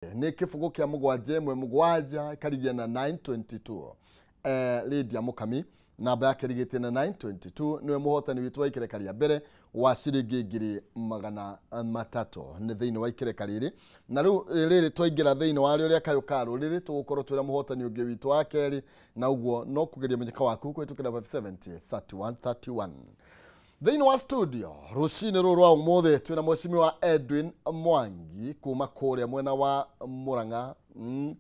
Nĩ kĩbũgũ kĩa mũgwanja ĩmwe mũgwanja ĩkarigia na 922. Lydia Mũkami namba yake ĩrigĩtie na 922, nĩwe mũhotani witũ wa ikereka rĩa mbere wa ciringi 300,000 nĩ thĩinĩ wa ikereka rĩrĩ. Na rĩu rĩrĩ twaingĩra thĩinĩ wa rĩo rĩa kayũ ka rũrĩrĩ, tũgũkorwo twĩra mũhotani ũngĩ witũ wa kerĩ, na ũguo no kũgeria mũnyaka waku kũhĩtũkĩra 570 31 31. Thĩinĩ wa studio rũcinĩ rũrũ rwa ũmũthĩ twĩna mheshimiwa Edwin Mwangi kuma kũrĩa mwena wa Murang'a,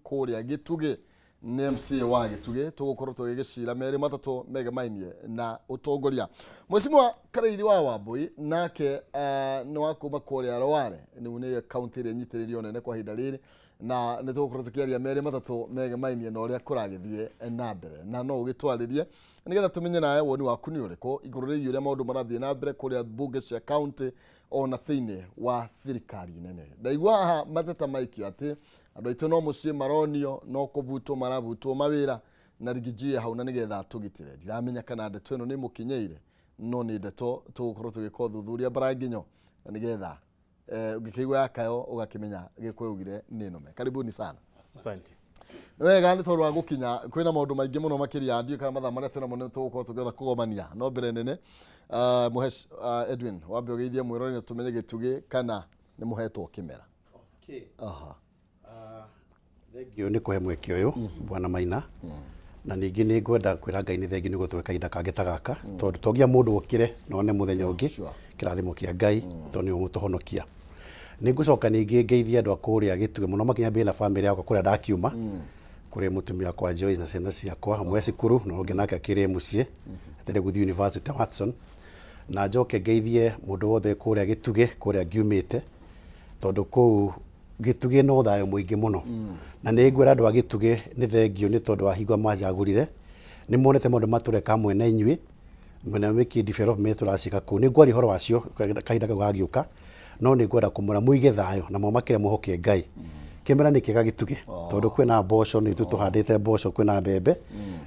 kũrĩa Gĩtugĩ, nĩ MCA wa Gĩtugĩ. Tũgũkorwo tũgĩgĩcira merĩ matatũ megemainie na ũtongoria. Mheshimiwa Karĩithi wa Wambui nake nĩ wa kuma kũrĩa Rware, rĩu nĩ kaunti ĩrĩa ĩnyitĩrĩirio nene kwa ihinda rĩrĩ, na nĩ tũgũkorwo tũkĩaria merĩ matatũ megemainie na ũrĩa kũragĩthiĩ na mbere, na no ũgĩtwarĩrie nĩgetha tũmenye nawe woni waku nĩ ũrĩkũ igũrũ rĩgiĩ ũrĩa maũndũ marathiĩ na mbere kũrĩa mbunge cia kaunti ona thĩinĩ wa thirikari nene. Ndaigua haha mateta maikio atĩ andũ aitũ no mũciĩ maronio no kũbutwo marabutwo mawĩra na rigijie hau, na nĩgetha tũgitĩre. Ndiramenya kana ndeto ĩno nĩ mũkinyĩire, no nĩ ndeto tũgũkorwo tũgĩka ũthuthuria mbaranginyo na nĩgetha ũngĩkĩigua ya kayo ũgakĩmenya Gĩkũyũ ugire nĩ nũme. Karibuni sana. Asante. Nĩ wega nĩ tondũ wa gũkinya kwĩna maũndũ maingĩ mũno makĩria, ndiũĩ kana mathaa marĩa twĩnamo nĩ tũgũkorwo tũkĩhota kũgomania, no mbere nene mũhe Edwin wambe ũgeithie mwĩrori na tũmenye Gĩtugĩ kana nĩ mũhetwo kĩmera. Okay. Aha. Thengiũ nĩ kũhe mweke ũyũ, Bwana Maina, na ningĩ nĩ ngwenda kwĩra Ngai nĩ thengiũ nĩ gũtũhe kahinda kangĩ ta gaka, tondũ to nginya mũndũ okĩre na one mũthenya ũngĩ. Kĩrathimo kĩa Ngai, tondũ nĩwe ũgũtũhonokia. Nĩ ngũcoka ningĩ ngeithie andũ a kũrĩa Gĩtugĩ mũno makĩria mbere na bamĩrĩ yakwa kũrĩa ndakiuma, kũrĩ mũtumia wakwa Joyce na ciana ciakwa, ũmwe e cukuru na ũngĩ nake akĩrĩ mũciĩ etereire gũthiĩ university Watson. Na njoke ngeithie mũndũ wothe kũrĩa Gĩtugĩ kũrĩa ngiumĩte, tondũ kũu Gĩtugĩ no thayũ mũingĩ mũno. Na nĩ ngwĩra andũ a Gĩtugĩ nĩ thengiũ nĩ tondũ wa hingo manjagũrire, nĩ monete maũndũ matũreka hamwe na inyuĩ, mwena wĩkĩ development tũraciĩka kũu. Nĩ ngwaria ũhoro wacio kahinda kau gagĩũka, no nĩ ngwenda kũmwĩra mũige thayũ na mũmakĩre mũhoke Ngai. Kĩmera nĩ kĩega Gĩtugĩ, tondũ kwĩna mboco, nĩ ithuĩ tũhandĩte mboco, kwĩna mbembe.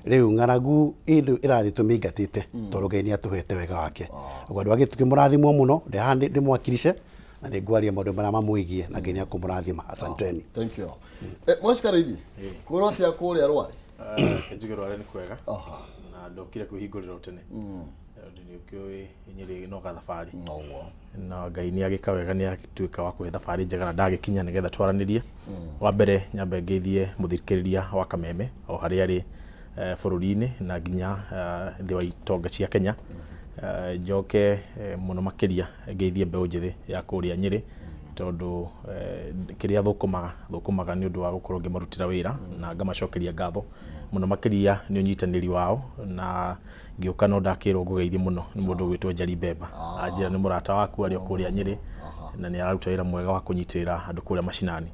Rĩu ng'aragu ĩrathiĩ tũmĩingatĩte, tondũ Ngai nĩ atũhete wega wake. Ũguo andũ a Gĩtugĩ mũrathimwo mũno, ndĩ haha ndĩmwakirishe, na nĩ ngwaria maũndũ marĩa mamwĩgiĩ, na Ngai nĩ akũmũrathima. Asanteni. Thank you. Mwacikarithi kwĩrwo atĩa kũrĩa Rware? Njuge Rware nĩ kwega, na ndokire kwĩhingũrĩra o tene tondũ nĩ ũkĩũĩ Nyĩrĩ no gathabarĩ. Noguo. Na Ngai nĩ agĩka wega, nĩ atuĩka wa kũhe thabarĩ njega na ndagĩkinya nĩgetha twaranĩrie. Wa mbere nyambe ngeithie mũthikĩrĩria wa Kameme o harĩa arĩ bũrũri-inĩ na nginya thĩ wa itonga cia Kenya. Njoke mũno makĩria ngeithie mbeũ njĩthĩ ya kũrĩa Nyĩrĩ, tondũ kĩrĩa thũkũmaga thũkũmaga nĩ ũndũ wa gũkorwo ngĩmarutĩra wĩra na ngamacokeria ngatho mũno makĩria nĩ ũnyitanĩri wao. Na ngĩũka no ndakĩrwo ngũgeithie mũno nĩ mũndũ ũgwĩtwo Njeri Mbemba, anjĩra nĩ mũrata waku arĩ o kũrĩa Nyĩrĩ na nĩ araruta wĩra mwega wa kũnyitĩrĩra andũ kũrĩa macinani.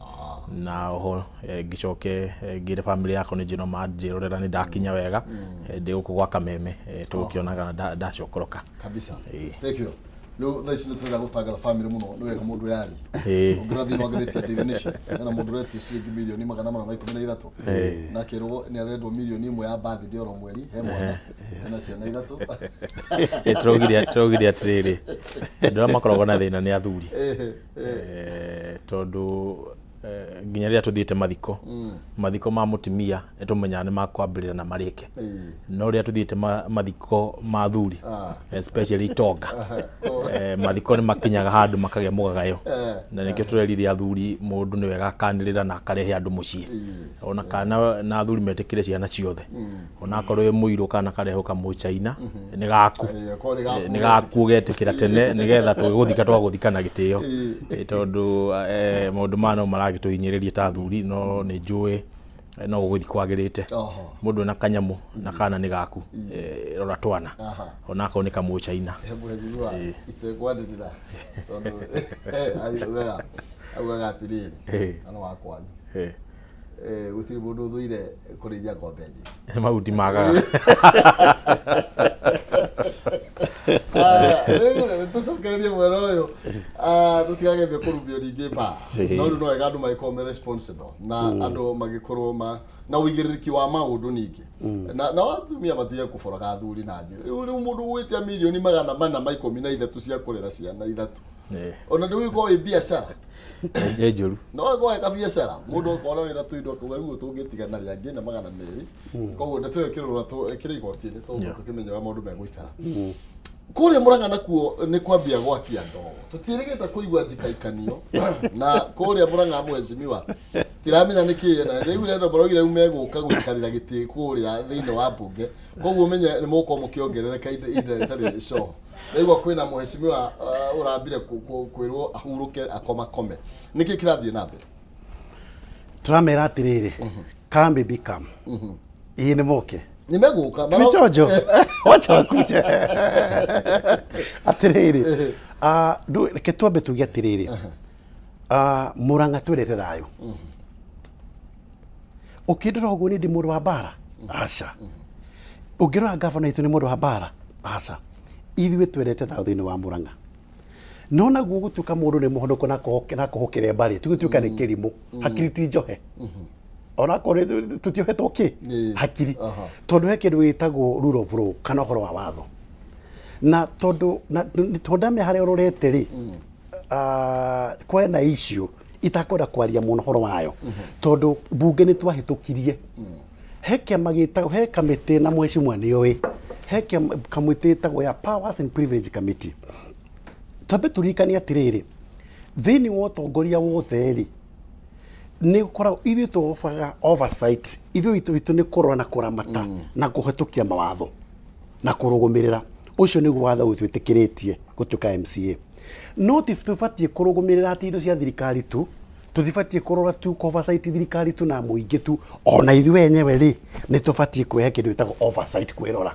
Na oho ngĩcoke ngĩre bamĩrĩ yakwa nĩ njĩno manjĩrorera nĩ ndakinya wega, ndĩ gũkũ gwa Kameme, tũgũkĩonaga ndacokoroka. Kabisa. Ĩĩ. Thank you. Rĩu thaa ici nĩ tũrenda gũtangatha bamĩrĩ mũno, nĩ wega mũndũ yarĩ. Ĩĩ. Ũngĩrora thĩinĩ wa ngathĩti ya Daily Nation, hena mũndũ ũretio ciringi 413,000 na akerwo nĩ arendwo 1 million ya birthday oro mweri, he mwana hena ciana ithatũ. Tũraugire atĩrĩrĩ, andũ arĩa makoragwo na thĩna nĩ athuri. Tondũ nginya rĩrĩa tũthiĩte mathiko, mathiko ma mũtumia nĩ tũmenyaga nĩ makwambĩrĩra na marĩke, no rĩrĩa tũthiĩte mathiko ma athuri, especially itonga, mathiko nĩ makinyaga handũ makagĩa mũgagayo, na nĩkĩo tũrerire athuri mũndũ nĩ wega akanĩrĩra na akarehe andũ mũciĩ, ona kana na athuri metĩkĩre ciana ciothe, ona akorwo wĩ mũirũ kana karehwo kamũchaina nĩ gaku. Akorwo nĩ gaku. Nĩ gaku, ũgetĩkĩra tene nĩgetha tũgĩgũthika twagũthika na gĩtĩo. Tondũ maũndũ maya no maragĩtũhinyĩrĩria ta athuri, no nĩ njũĩ no gũgũthiĩ kwagĩrĩte. Mũndũ ena kanyamũ na kana nĩ gaku, rora twana, onakorwo nĩ kamũchaina. He mũhĩrĩga itekwanĩrĩra tondũ augaga augaga atĩrĩrĩ, ano wa kwanyu gũtirĩ mũndũ ũthũire kũrĩithia ng'ombe nyingĩ. Nĩ mahuti magaga. Rĩu tũcokererie mwena ũyũ, tũtigagĩambie kũrumio ningĩ mbaa, no rĩu no wega andũ magĩkorwo me responsible na andũ magĩkorwo ma na ũigĩrĩrĩki wa maũndũ ningĩ, na atumia matige kũboraga athuri na njĩra rĩu mũndũ gwĩtia 413,000 cia kũrera ciana ithatũ. Ona ndũgĩkorwo wĩ biacara. Nĩ njũru. No ĩkorwo ĩ kabiacara mũndũ akona wĩna tũindo akauga rĩu tũngĩtigana rĩ angĩenda 200. Koguo ndeto ĩyo ĩkĩrora ĩkĩrĩ igoti-inĩ tũgũkorwo tũkĩmenya ũrĩa maũndũ megũikara. Kũrĩa Mũrang'a nakuo nĩ kwambia gwakia ndogo. Tũtiĩrĩgĩte kũigua njikaikanio na kũrĩa Mũrang'a mheshimiwa tiramenya nĩ kĩĩ na rĩu rendo maraugire rĩu megũka gũikarĩra gĩtĩ kũrĩa thĩinĩ wa mbunge. Koguo ũmenye nĩ mũgũkorwo mũkĩongerereka ihinda rĩtarĩ coho. Ndaigua kwĩna mheshimiwa ũrambire kwĩrwo ahurũke akomakome. Nĩkĩ kĩrathiĩ na mbere? Tũramera atĩrĩrĩ, come baby come. Ĩĩ nĩ moke. Nĩ megũka. Tuichojo. Wacha wakuje. Atĩrĩrĩ, reke twambe tuge atĩrĩrĩ, Mũrang'a twendete thayũ. Ũkĩndora ũguo niĩ ndĩ mũndũ wa mbara? Aca. Ũngĩrora gavana witũ nĩ mũndũ wa mbara? Aca. Ithuĩ twendete thayũ thĩinĩ wa Mũrang'a. No naguo gũtuĩka mũndũ nĩ mũhonoku na kũhũkĩre mbarĩ, ti gũtuĩka nĩ kĩrimũ. Hakiri ti njohe. Onakorwo tũtiohetwo kĩ? Hakiri. Tondũ he kĩndũ gĩtagwo rule of law kana ũhoro wa watho. Na tondũ ndamenya harĩa ũrorete rĩ, kwena issue itakwenda kwaria mũno ũhoro wayo tondũ mbunge nĩ twahĩtũkirie. He kĩama gĩtagwo, he kamĩtĩ na mheshimiwa nĩ oĩ, he kamĩtĩ ĩtagwo ya Powers and Privilege Committee. Twambe tũririkane atĩrĩrĩ, thĩinĩ wa ũtongoria wothe rĩ, nĩ gũkoragwo ithuĩ tũbaga oversight, ithuĩ witũ witũ nĩ kũrora na kũramata na kũhetũkia mawatho na kũrũgũmĩrĩra. Ũcio nĩguo watho ũtwĩtĩkĩrĩtie gũtuĩka MCA. No ti tũbatiĩ kũrũgũmĩrĩra atĩ indo cia thirikari tu, tũtibatiĩ kũrora tu oversight thirikari tu na mũingĩ tu, ona ithuĩ enyewe rĩ, nĩ tũbatiĩ kwĩhe kĩndũ gĩtagwo oversight kwĩrora.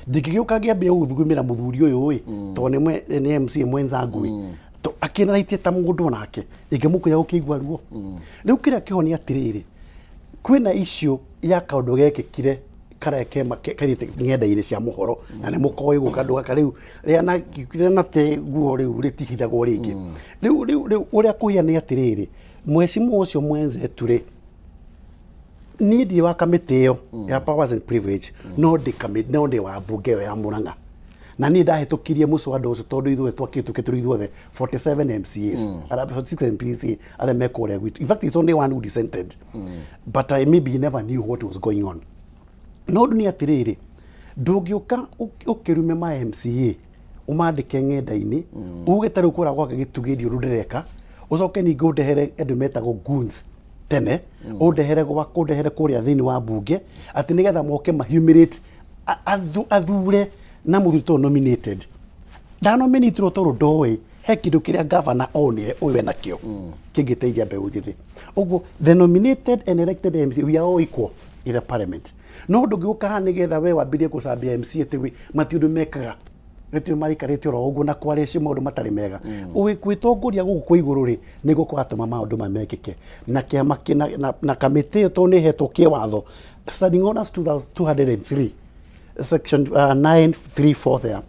Ndingĩgĩũka ngĩambia gũthugumĩra mũthuri ũyũ ĩ, tondũ nĩ MCA mwenzangu ĩ, akĩnaraitie ta mũndũ onake, ingĩmũkinya gũkĩigua ruo. Rĩu kĩrĩa kĩho nĩ atĩrĩrĩ, kwĩna issue ya kaũndũ gekĩkire karĩa kethiĩte ng'enda-inĩ cia mũhoro, na nĩ mũkoĩ gũka andũ gaka rĩu rĩanate nguo rĩu rĩtihithagwo rĩngĩ. Rĩu rĩu rĩu ũrĩa kũhia nĩ atĩrĩrĩ, mheshimiwa ũcio mwenzetu rĩ, niĩ ndirĩ wa kamĩtĩ ĩyo ya powers and privilege, no ndĩ kamĩtĩ, no ndĩ wa mbunge ĩyo ya Murang'a. Na niĩ ndahĩtũkirie mũswada ũcio tondũ ithuothe twakĩhĩtũkĩtie tũrĩ ithuothe 47 MCAs, 46 MCAs arĩa me kũrĩa gwitũ. In fact, it's only one who dissented. But I maybe never knew what was going on. No ũndũ nĩ atĩrĩrĩ, ndũngĩũka ũkĩrume ma MCA, ũmandĩke ng'enda-inĩ, uge ta rĩu kũrĩa gwake gĩtugĩ ũndũ ndĩreka, ũcoke ningĩ ũndehere andũ metagwo goons tene, ũndehere gwakwa, ũndehere kũrĩa thĩinĩ wa mbunge, atĩ nĩgetha moke ma humiliate athure na mũthuri tondũ nominated. Ndanominatirwo tondũ ndoĩ he kĩndũ kĩrĩa governor onire ũyũ enakĩo kĩngĩteithia mbeũ njĩthĩ. Ũguo the nominated and elected MCA, we are all equal in the parliament. No ndũngĩũka haha nĩgetha we wambĩrĩrie gũcambia MCA atĩ matirĩ ũndũ mekaga, gũtirĩ maikarĩte oro ũguo na kwaria acio maũndũ matarĩ mega. Gwĩtongoria gũkũ kwa igũrũ rĩ, nĩguo kũratũma maũndũ maya mekĩke. Na kĩama na kamĩtĩ ĩyo tondũ nĩ ĩhetwo kĩwatho, Standing Orders 203 section 934 there,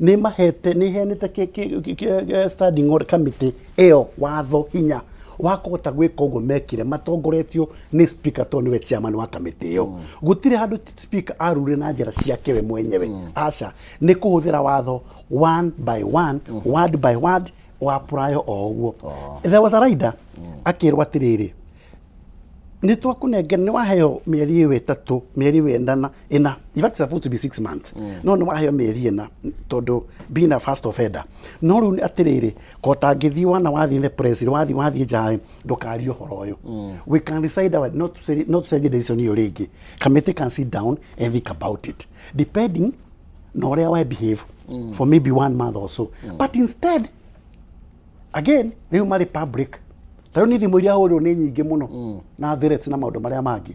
nĩ mahete, nĩ ĩheanĩte standing order committee ĩyo watho hinya wa kũhota gwĩka ũguo mekire matongoretio nĩ speaker tondũ nĩwe chairman wa kamĩtĩ ĩyo. Gũtirĩ handũ speaker arurire na njĩra ciake we mwenyewe. Aca, nĩ kũhũthĩra watho one by one, word by word, wa apply o ũguo. There was a rider akĩrwo atĩrĩrĩ, nĩ twakũnengera, nĩ waheo mĩeri ĩyo 3, mĩeri ĩyo 4, in fact it's supposed to be 6 months, no nĩ waheo mĩeri 4 tondũ being a first offender. No rĩu atĩrĩrĩ, ko tangĩthiĩ wana wathiĩ the press, wathiĩ nja rĩ, ndũkarie ũhoro ũyũ. We can decide our, not to say, not to say decision ĩyo rĩngĩ. Committee can sit down and think about it depending na ũrĩa we behave for maybe 1 month or so. But instead again rĩu marĩ public, ta rĩu niĩ thimũ iria hũrĩrwo nĩ nyingĩ mũno na threats na maũndũ marĩa mangĩ,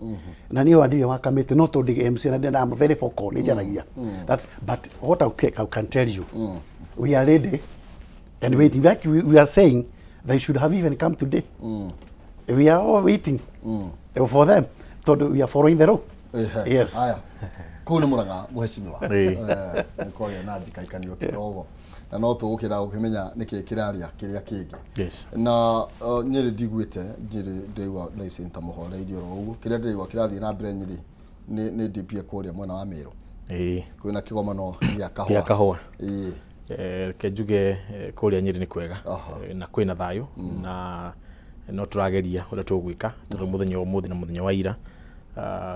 na niĩ wandirĩ wa kamĩtĩ no tondũ ndĩ MC na I'm very vocal nĩ njaragia. That's but what I can tell you, we are ready and waiting. In fact, we are saying they should have even come today. We are all waiting for them tondũ we are following the law. Yes. Haya, kũu nĩ Mũrang'a mheshimiwa. Nĩ kwagĩa na njikaikanio kidogo na no tũgũkĩra gũkĩmenya nĩkĩ kĩraria kĩrĩa kĩngĩ. Na Nyĩrĩ ndiguĩte, Nyĩrĩ ndĩraigua thaa ici nĩ ta mũhoreirie oro ũguo. Kĩrĩa ndĩraigua kĩrathiĩ na mbere Nyĩrĩ nĩ DPA kũrĩa mwena wa Meru. Kwĩna kĩgomano gĩa kahũa. Gĩa kahũa. Reke njuge kũrĩa Nyĩrĩ nĩ kwega na kwĩna thayũ na no tũrageria ũrĩa tũgwĩka tondũ mũthenya wa ũmũthĩ na mũthenya wa ira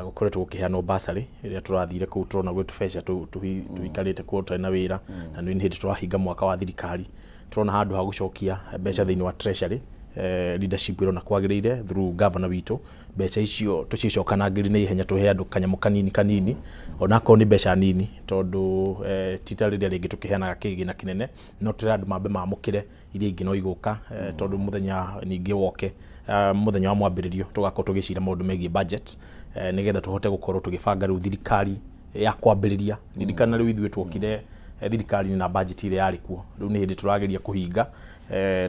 gũkoretwo gũkĩheanwo basarĩ ĩrĩa tũrathire kũu tũrona gwĩ tũbeca tũikarĩte kuo tũtarĩ na wĩra na nĩ hĩndĩ tũrahinga mwaka wa thirikari tũrona handũ ha gũcokia mbeca thĩinĩ wa treasury leadership ĩrona kwagĩrĩire through governor witũ mbeca icio tũcicokanangĩrie na ihenya tũhe andũ kanyamũ kanini kanini onakorwo nĩ mbeca nini tondũ ti ta rĩrĩa rĩngĩ tũkĩheanaga kĩgĩna kĩnene no tũrera andũ mambe mamũkĩre iria ingĩ no igũka tondũ mũthenya ningĩ woke mũthenya wa mwambĩrĩrio tũgakorwo tũgĩcira maũndũ megiĩ budget nĩgetha tũhote gũkorwo tũgĩbanga rĩu thirikari ya kwambĩrĩria. Ririkana rĩu ithuĩ twokire thirikari-inĩ na budget ĩrĩa yarĩ kuo, rĩu nĩ hĩndĩ tũrageria kũhinga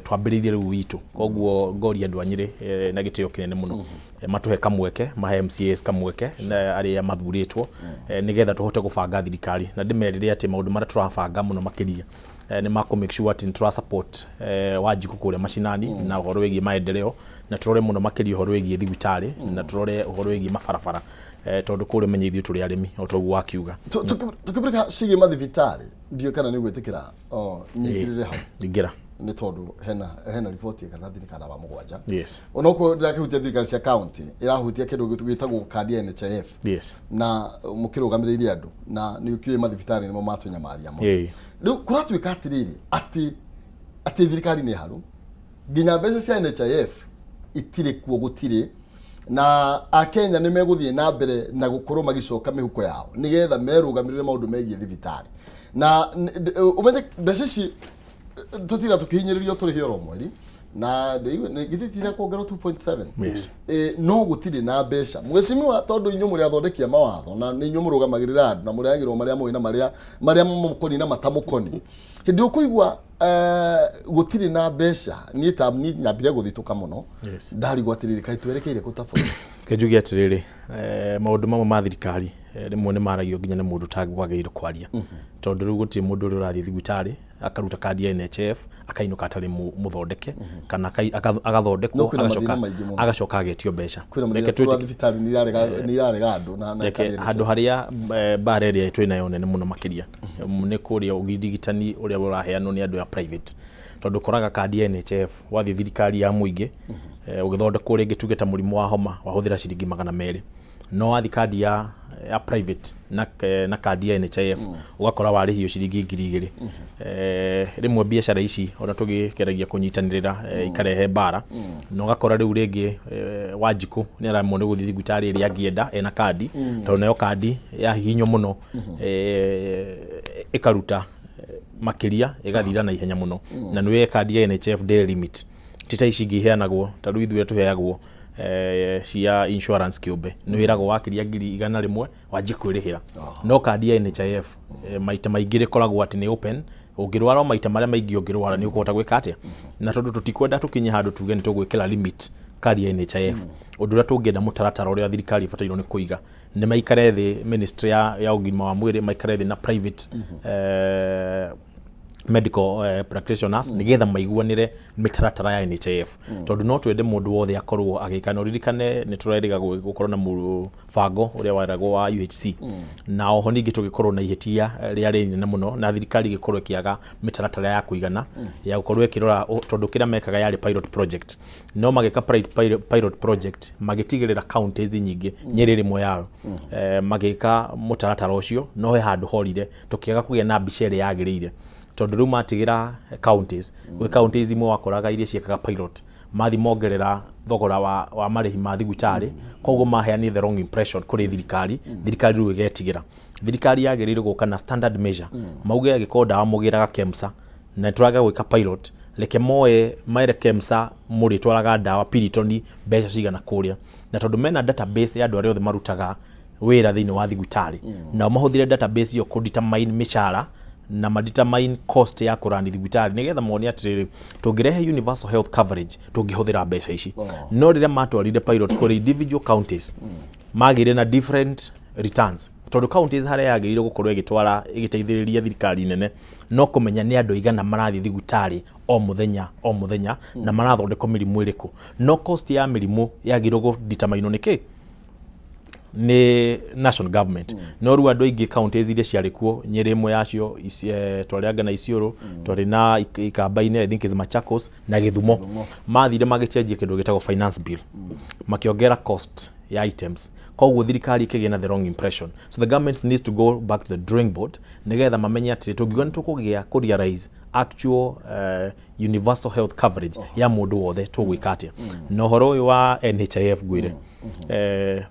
twambĩrĩirie rĩu witũ. Koguo ngoria andũ a Nyĩrĩ na gĩtĩo kĩnene mũno matũhe kamweke, mahe MCAs kamweke na arĩa mathurĩtwo nĩgetha tũhote gũbanga thirikari na ndĩmerĩre atĩ maũndũ marĩa tũrabanga mũno makĩria nĩ ma kũ make sure atĩ nĩ tũra support Wanjikũ kũrĩa macinani na ũhoro wĩgiĩ maendeleo na tũrore mũno makĩria ũhoro wĩgiĩ thibitarĩ na tũrore ũhoro wĩgiĩ mabarabara tondũ kũrĩa ũmenye ithuĩ tũrĩ arĩmi o ta ũguo wakiuga. Tũkĩbĩrĩka ciĩgiĩ mathibitarĩ ndiũĩ kana nĩ ũgwĩtĩkĩra nyingĩrĩre hau. Ingĩra. Nĩ tondũ hena riboti ya karatathi ka namba 7. Yes. Onokorwo ndĩrakĩhutia thirikari cia county ĩrahutia kĩndũ gĩtagwo kandi ya NHIF. Yes. Na mũkĩrũgamĩrĩire andũ na nĩ ũkĩũĩ mathibitarĩ nĩmo matũnyamaria mũno. Rĩu kũratuĩka atĩrĩrĩ atĩ thirikari nĩ haru nginya mbeca cia NHIF itirĩ kuo gũtirĩ na akenya nĩ megũthiĩ na mbere na gũkorwo magĩcoka mĩhuko yao nĩgetha merũgamĩrĩre maũndũ megiĩ thibitarĩ na ũmenye mbeca ici tũtira tũkĩhinyĩrĩrio tũrĩhe oro mweri na githĩ tira kuongerwo 2.7. Yes. No gũtirĩ na mbeca mheshimiwa tondũ inyuĩ mũrĩ athondeki a mawatho na nĩ inyuĩ mũrũgamagĩrĩra andũ na mũrehagĩrwo marĩa mũĩ na marĩa mamũkoniĩ na matamũkoniĩ hĩndĩ ũkũigua gũtirĩ na mbeca niĩ ta niĩ nyambire gũthitũka mũno. Yes. Ndarigwo atĩrĩrĩ kaĩ twerekeire kũ ta bũrũri. Reke njuge atĩrĩrĩ maũndũ mamwe ma thirikari rĩmwe nĩ maragio nginya nĩ mũndũ ũtagwagĩrĩire kwaria tondũ rĩu gũtirĩ mũndũ ũrĩa ũrathiĩ thibitarĩ akaruta kandi ya NHIF akainũka atarĩ mũthondeke kana agathondekwo No kwĩna mathĩna maingĩ mũno. Agacoka agetio mbeca. Kwĩna mathĩna kũrĩa thibitarĩ nĩ irarega andũ na Reke kandi ya handũ harĩa mbara ĩrĩa twĩ nayo nene mũno makĩria nĩ kũrĩa ũrigitani ũrĩa ũraheanwo nĩ andũ a private tondũ ũkoraga kandi ya NHIF wathiĩ thirikari ya mũingĩ ũgĩthondekwo rĩngĩ tuge ta mũrimũ wa homa wahũthĩra ciringi 200 no wathiĩ kandi ya private na kandi ya NHIF ũgakora warĩhio ciringi 2000. Rĩmwe biacara ici ona tũgĩgeragia kũnyitanĩrĩra ikarehe mbara na ũgakora rĩu rĩngĩ Wanjikũ nĩ araremwo nĩ gũthiĩ thibitarĩ ĩrĩa angĩenda ena kandi tondũ nayo kandi yahihinywo mũno ĩkaruta makĩria ĩgathira na ihenya mũno na nĩwe kandi ya NHIF ndĩrĩ limit ti ta ici ingĩ iheanagwo ta rĩu ithuĩ tũheagwo cia insurance kĩũmbe nĩ wĩragwo wakĩria 100,000 wanjie kwĩrĩhĩra no kandi ya NHIF maita maingĩ rĩkoragwo atĩ nĩ open ũngĩrwara o maita marĩa maingĩ ũngĩrwara nĩ ũkũhota gwĩka atĩa na tondũ tũtikwenda tũkinye handũ tuge nĩ tũgwĩkĩra limit kandi ya NHIF ũndũ ũrĩa tũngĩenda mũtaratara ũrĩa thirikari ĩbatairwo nĩ kũiga nĩ maikare thĩ ministry ya ũgima wa mwĩrĩ maikare thĩ na private medical practitioners nĩgetha maiguanĩre mĩtaratara ya NHIF tondũ no twende mũndũ wothe akorwo agĩka na ũririkane nĩ tũrerĩga gũkorwo na mũbango ũrĩa weragwo wa UHC na oho ningĩ tũgĩkorwo na ihĩtia rĩarĩ inene mũno na thirikari ĩgĩkorwo ĩkĩaga mĩtaratara ya kũigana ya gũkorwo ĩkĩrora tondũ kĩrĩa mekaga yarĩ pilot project no magĩka pilot project magĩtigĩrĩra counties nyingĩ Nyĩrĩ rĩmwe yao magĩka mũtaratara ũcio no he handũ horire tũkĩaga kũgĩa na mbica ĩrĩa yagĩrĩire tondũ rĩu matigĩra counties gwĩ counties imwe wakoraga iria ciĩkaga pilot mathi mongerera thogora wa marĩhi ma thibitarĩ koguo maheanire the wrong impression kũrĩ thirikari thirikari rĩu ĩgetigĩra thirikari yagĩrĩire gũka na standard measure mauge angĩkorwo ndawa mũgĩraga KEMSA na tũraga gwĩka pilot reke moe mere KEMSA mũrĩtwaraga ndawa Piriton mbeca cigana kũrĩa na tondũ mena database ya andũ arĩa othe marutaga wĩra thĩinĩ wa thibitarĩ nao mahũthĩre database ĩyo kũ determine mĩcara na ma determine cost ya kũrani thibitarĩ nĩgetha mone atĩrĩrĩ tũngĩrehe universal health coverage tũngĩhũthĩra mbeca ici no rĩrĩa matwarire pilot kũrĩ individual counties magĩire na different returns tondũ counties harĩa yagĩrĩire gũkorwo ĩgĩtwara ĩgĩteithĩrĩria thirikari nene no kũmenya nĩ andũ aigana marathiĩ thibitarĩ o mũthenya o mũthenya na marathondekwo mĩrimũ ĩrĩkũ no cost ya mĩrimũ yagĩrĩirwo gũ determine nĩ kĩ Nĩ national government, no rĩu andũ aingĩ counties iria ciarĩ kuo, Nyĩrĩ ĩmwe yacio, twarĩ anga na Isiolo, twarĩ na Ikamba-inĩ, I think is Machakos na Gĩthumo, mathire magĩcenjia kĩndũ gĩtagwo finance bill, makĩongera cost ya items, koguo thirikari ĩkĩgĩa na the wrong impression. So the government needs to go back to the drawing board nĩgetha mamenye atĩrĩ, tũngiuga nĩ tũkũgĩa kũ realize actual universal health coverage ya mũndũ wothe, tũgwĩka atĩa? Na ũhoro ũyũ wa NHIF, ngwĩre,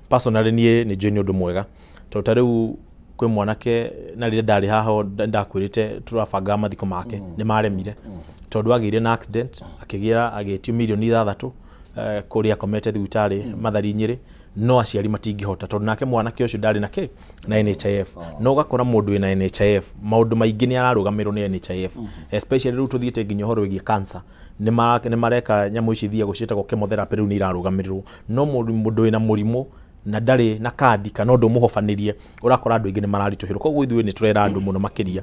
personally niĩ nĩ njũĩ nĩ ũndũ mwega, tondũ ta rĩu kwĩ mwanake na rĩrĩa ndarĩ haha ndakwĩrĩte tũrabangaga mathiko make, nĩ maremire tondũ agĩire na accident, akĩgĩa agĩtio mirioni 6 kũrĩa akomete thibitarĩ Mathari Nyĩrĩ, no aciari matingĩhota tondũ nake mwanake ũcio ndarĩ na kĩ na NHIF. No ũgakora mũndũ wĩna NHIF maũndũ maingĩ nĩ ararũgamĩrwo nĩ NHIF, especially rĩu tũthiĩte nginya ũhoro wĩgiĩ cancer, nĩ mareka nyamũ ici ithiagwo ciĩtagwo chemotherapy, rĩu nĩ irarũgamĩrĩrwo. No mũndũ wĩna mũrimũ na ndarĩ na kandi kana ũndũ mũhobanĩrie, ũrakora andũ aingĩ nĩ mararitũhĩrwo. Koguo ithuĩ nĩ tũrera andũ mũno makĩria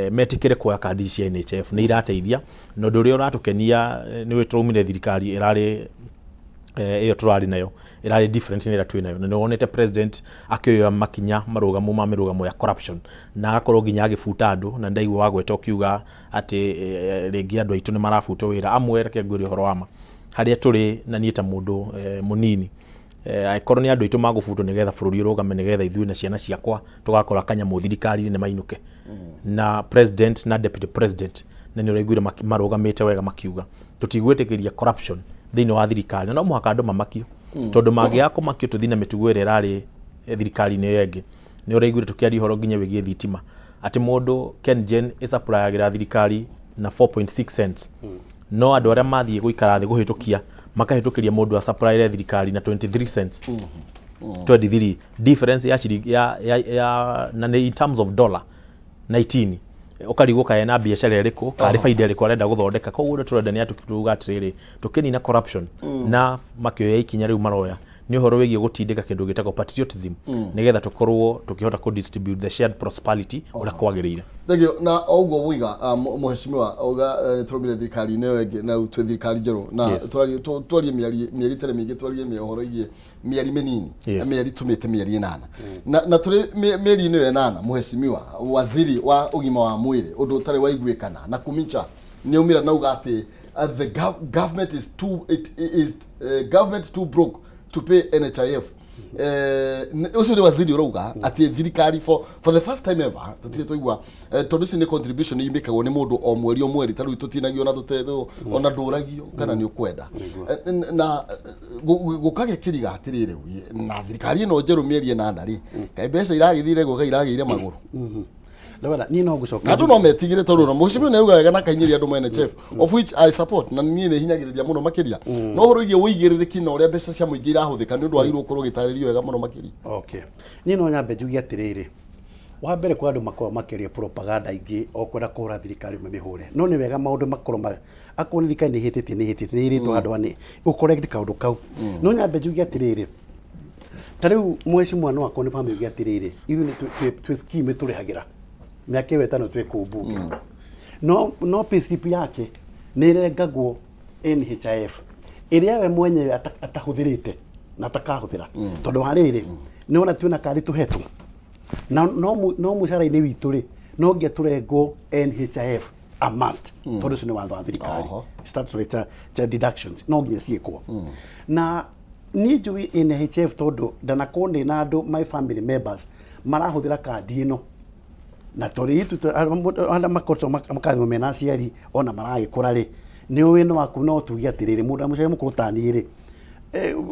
metĩkĩre kuoya kandi ici cia NHIF, nĩ irateithia. Na ũndũ ũrĩa ũratũkenia nĩ tũraumire thirikari ĩrarĩ ĩyo tũrarĩ nayo ĩrarĩ different na ĩrĩa twĩ nayo, na nĩ wonete president akĩoya makinya marũgamu ma mĩrũgamo ya corruption na agakorwo nginya agĩbuta andũ. Na ndaigua wagweta ũkiuga atĩ rĩngĩ andũ aitũ nĩ marabutwo wĩra amwe. Reke ngwĩre ũhoro wa ma harĩa tũrĩ, na niĩ ta mũndũ mũnini, angĩkorwo nĩ andũ aitũ magũbutwo nĩgetha bũrũri ũrũgame, nĩgetha ithuĩ na ciana ciakwa tũgakora kanyamũ thirikari-inĩ, nĩ mainũke. Na president na deputy president na nĩ ũraiguire marũgamĩte wega makiuga tũtigwĩtĩkĩria corruption thĩinĩ wa thirikari, na no mũhaka andũ mamakio, tondũ mangĩaga kũmakio tũthiĩ na mĩtugo ĩrĩa ĩrarĩ thirikari-inĩ ĩyo ĩngĩ. Nĩ ũraiguire tũkĩaria ũhoro nginya wĩgiĩ thitima, atĩ mũndũ KenGen ĩsupplyagĩra thirikari na 4.6 cents, no andũ arĩa mathiĩ gũikara thĩ kũhĩtũkia makahĩtũkĩria mũndũ asupplyre thirikari na 23 cents, 23 difference ya ciringi ya na nĩ in terms of dollar 19. Ũkarigwo kaĩ na biacara ĩrĩkũ, karĩ baida ĩrĩkũ arenda gũthondeka. Koguo ũrĩa tũrenda nĩ atĩ tuga atĩrĩrĩ, tũkĩnina corruption na makĩoya ikinya rĩu maroya nĩ ũhoro wĩgiĩ gũtindĩka kĩndũ gĩtagwo patriotism, nĩgetha tũkorwo tũkĩhota kũ distribute the shared prosperity ũrĩa kwagĩrĩire. Thank you. Na o ũguo woiga, mũheshimiwa, auga tũraumire thirikari-inĩ ĩyo ĩngĩ na rĩu twĩ thirikari njerũ na twarie mĩeri ĩtarĩ mĩingĩ, twarie ũhoro ĩgiĩ mĩeri mĩnini, mĩeri tũmĩte mĩeri 8, na tũrĩ mĩeri-inĩ ĩyo 8, mũheshimiwa waziri wa ũgima wa mwĩrĩ, ũndũ ũtarĩ waiguĩkana na kumicha, nĩ aumĩra na auga atĩ the government is too it is government too broke to pay NHIF. Ũcio nĩ waziri ũrauga atĩ thirikari for the first time ever tũtirĩ twaigua, tondũ ici nĩ contribution imĩkagwo nĩ mũndũ o mweri o mweri, ta rĩu tũtinagio na tũtetho ona ndũragio kana nĩ ũkwenda. Na gũkagĩa kĩriga atĩrĩrĩ, na thirikari ĩno njerũ mĩeri 8 rĩ, kaĩ mbeca iragĩthire gũka iragĩire magũrũ? Ndawona niĩ no ngũcokia. Na andũ no metigĩre, tondũ na mũhecimiwa nĩ auga wega na akahinyĩrĩria andũ ma NHIF, of which I support, na niĩ nĩ hinyagĩrĩria mũno makĩria, no ũhoro wĩgiĩ ũigĩrĩrĩki na ũrĩa mbeca cia mũingĩ irahũthĩka nĩ ũndũ wagĩrĩirwo gũkorwo ũgĩtarĩrio wega mũno makĩria. Okay, niĩ no nyambe njuge atĩrĩrĩ, wa mbere kwa andũ makoragwo makĩaria propaganda ingĩ o kwenda kũhũra thirikari mamĩhũre, no nĩ wega maũndũ makorwo akorwo nĩ thirikari nĩ ĩhĩtĩtie, nĩ ĩhĩtĩtie, nĩ ĩrĩtwo handũ ha nĩ ũ correct kaũndũ kau. No nyambe njuge atĩrĩrĩ, ta rĩu mheshimiwa no akorwo nĩ family uge atĩrĩrĩ, ithuĩ nĩ twĩ scheme tũrĩhagĩra mĩaka ĩyo 5 twĩ kũu mbunge, no payslip yake nĩ ĩrengagwo NHIF ĩrĩa we mwenyewe atahũthĩrĩte na atakahũthĩra, tondũ wa rĩrĩ nĩ wona tuona kandi tũhetwo na no mũcara-inĩ witũ rĩ, no nginya tũrengwo NHIF, a must, tondũ ũcio nĩ watho wa thirikari. Statutory cha deductions no nginya ciĩkwo. Na niĩ njũĩ NHIF tondũ ndanakorwo ndĩ na andũ, my family members marahũthĩra kandi ĩno, na tondũ itu arĩa makoretwo makathimwo mena aciari ona maragĩkũra rĩ, nĩ ũĩ no waku no tuge atĩrĩrĩ, mũndũ mũciari mũkũrũ ta niĩ rĩ,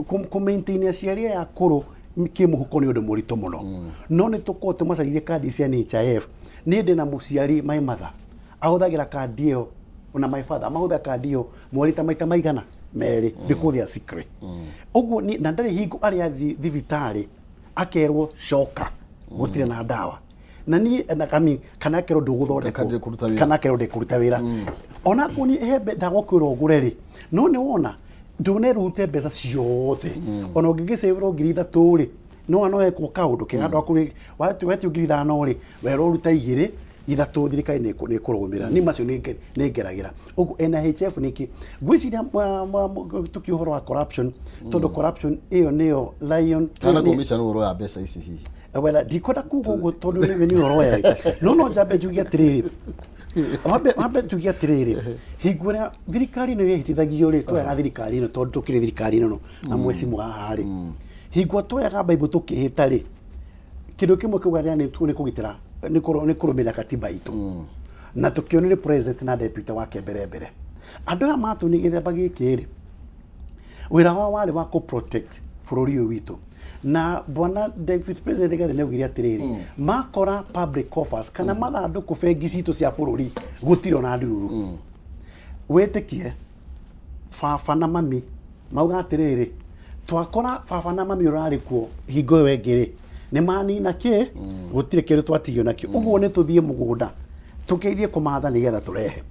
kũ maintain aciari aya akũrũ kĩmũhuko nĩ ũndũ mũritũ mũno. No nĩ tũkorwo tũmacarĩrie kandi cia NHIF. Niĩ ndĩ na mũciari, my mother ahũthagĩra kandi ĩyo, ona my father mahũthĩra kandi ĩyo mweri ta maita maigana merĩ because they are sick. Ũguo na ndarĩ hingo arĩ athiĩ thibitarĩ akerwo coka gũtirĩ na ndawa, na niĩ na, I mean, kana akerwo ndũgũthondekwo. Kana ndĩkũruta wĩra. Kana akerwo ndĩkũruta wĩra, ona akorwo nĩ he ndawa ũkwĩrwo ũgũre rĩ, no nĩ wona ndũnerute mbeca ciothe. Ona ũngĩgĩcĩvĩrwo 3,000 rĩ, no no wekwo kaũndũ kega andũ akũrĩ wetio 5,000 rĩ, werwo ũruta igĩrĩ. Ithatũ thirikari nĩ ĩkũrũgamĩrĩra. Niĩ macio nĩ ngeragĩra. Ũguo NHIF nĩkĩ ngwĩciria tũkiuga ũhoro wa corruption, tondũ corruption ĩyo nĩyo lion Kana commission ũhoro ya mbeca ici hihi? Well, ndikwenda kuga ũguo tondũ nĩ nĩ ũhoro ya no no njambe njuge atĩrĩrĩ, wambe njuge atĩrĩrĩ, hingo ĩrĩa thirikari ĩno yehĩtithagio rĩ, twoyaga thirikari ĩno tondũ tũkĩrĩ thirikari ĩno na mwecimu haha rĩ, hingo twoyaga Bible tũkĩhĩta rĩ, kĩndũ kĩmwe kĩuga nĩ nĩ kũgitĩra, nĩ kũrũmĩrĩra katiba itũ, na tũkĩonire president na deputy wake mbere mbere. Andũ aya matũni gĩthemba gĩkĩ rĩ, wĩra wao warĩ wa kũ protect bũrũri ũyũ witũ, na bwana deputy president Rigathi nĩ augire atĩrĩrĩ, makora public coffers kana mathandũkũ bengi citũ cia bũrũri gũtirĩ ona ndururu. Wĩtĩkie baba na mami mauga atĩrĩrĩ, twakora baba na mami ũrarĩ kuo hingo ĩyo ĩngĩ rĩ, nĩ manina kĩ, gũtirĩ kĩndũ twatigio nakĩo. Ũguo nĩ tũthiĩ mũgũnda tũgerie kũmatha nĩgetha tũrehe.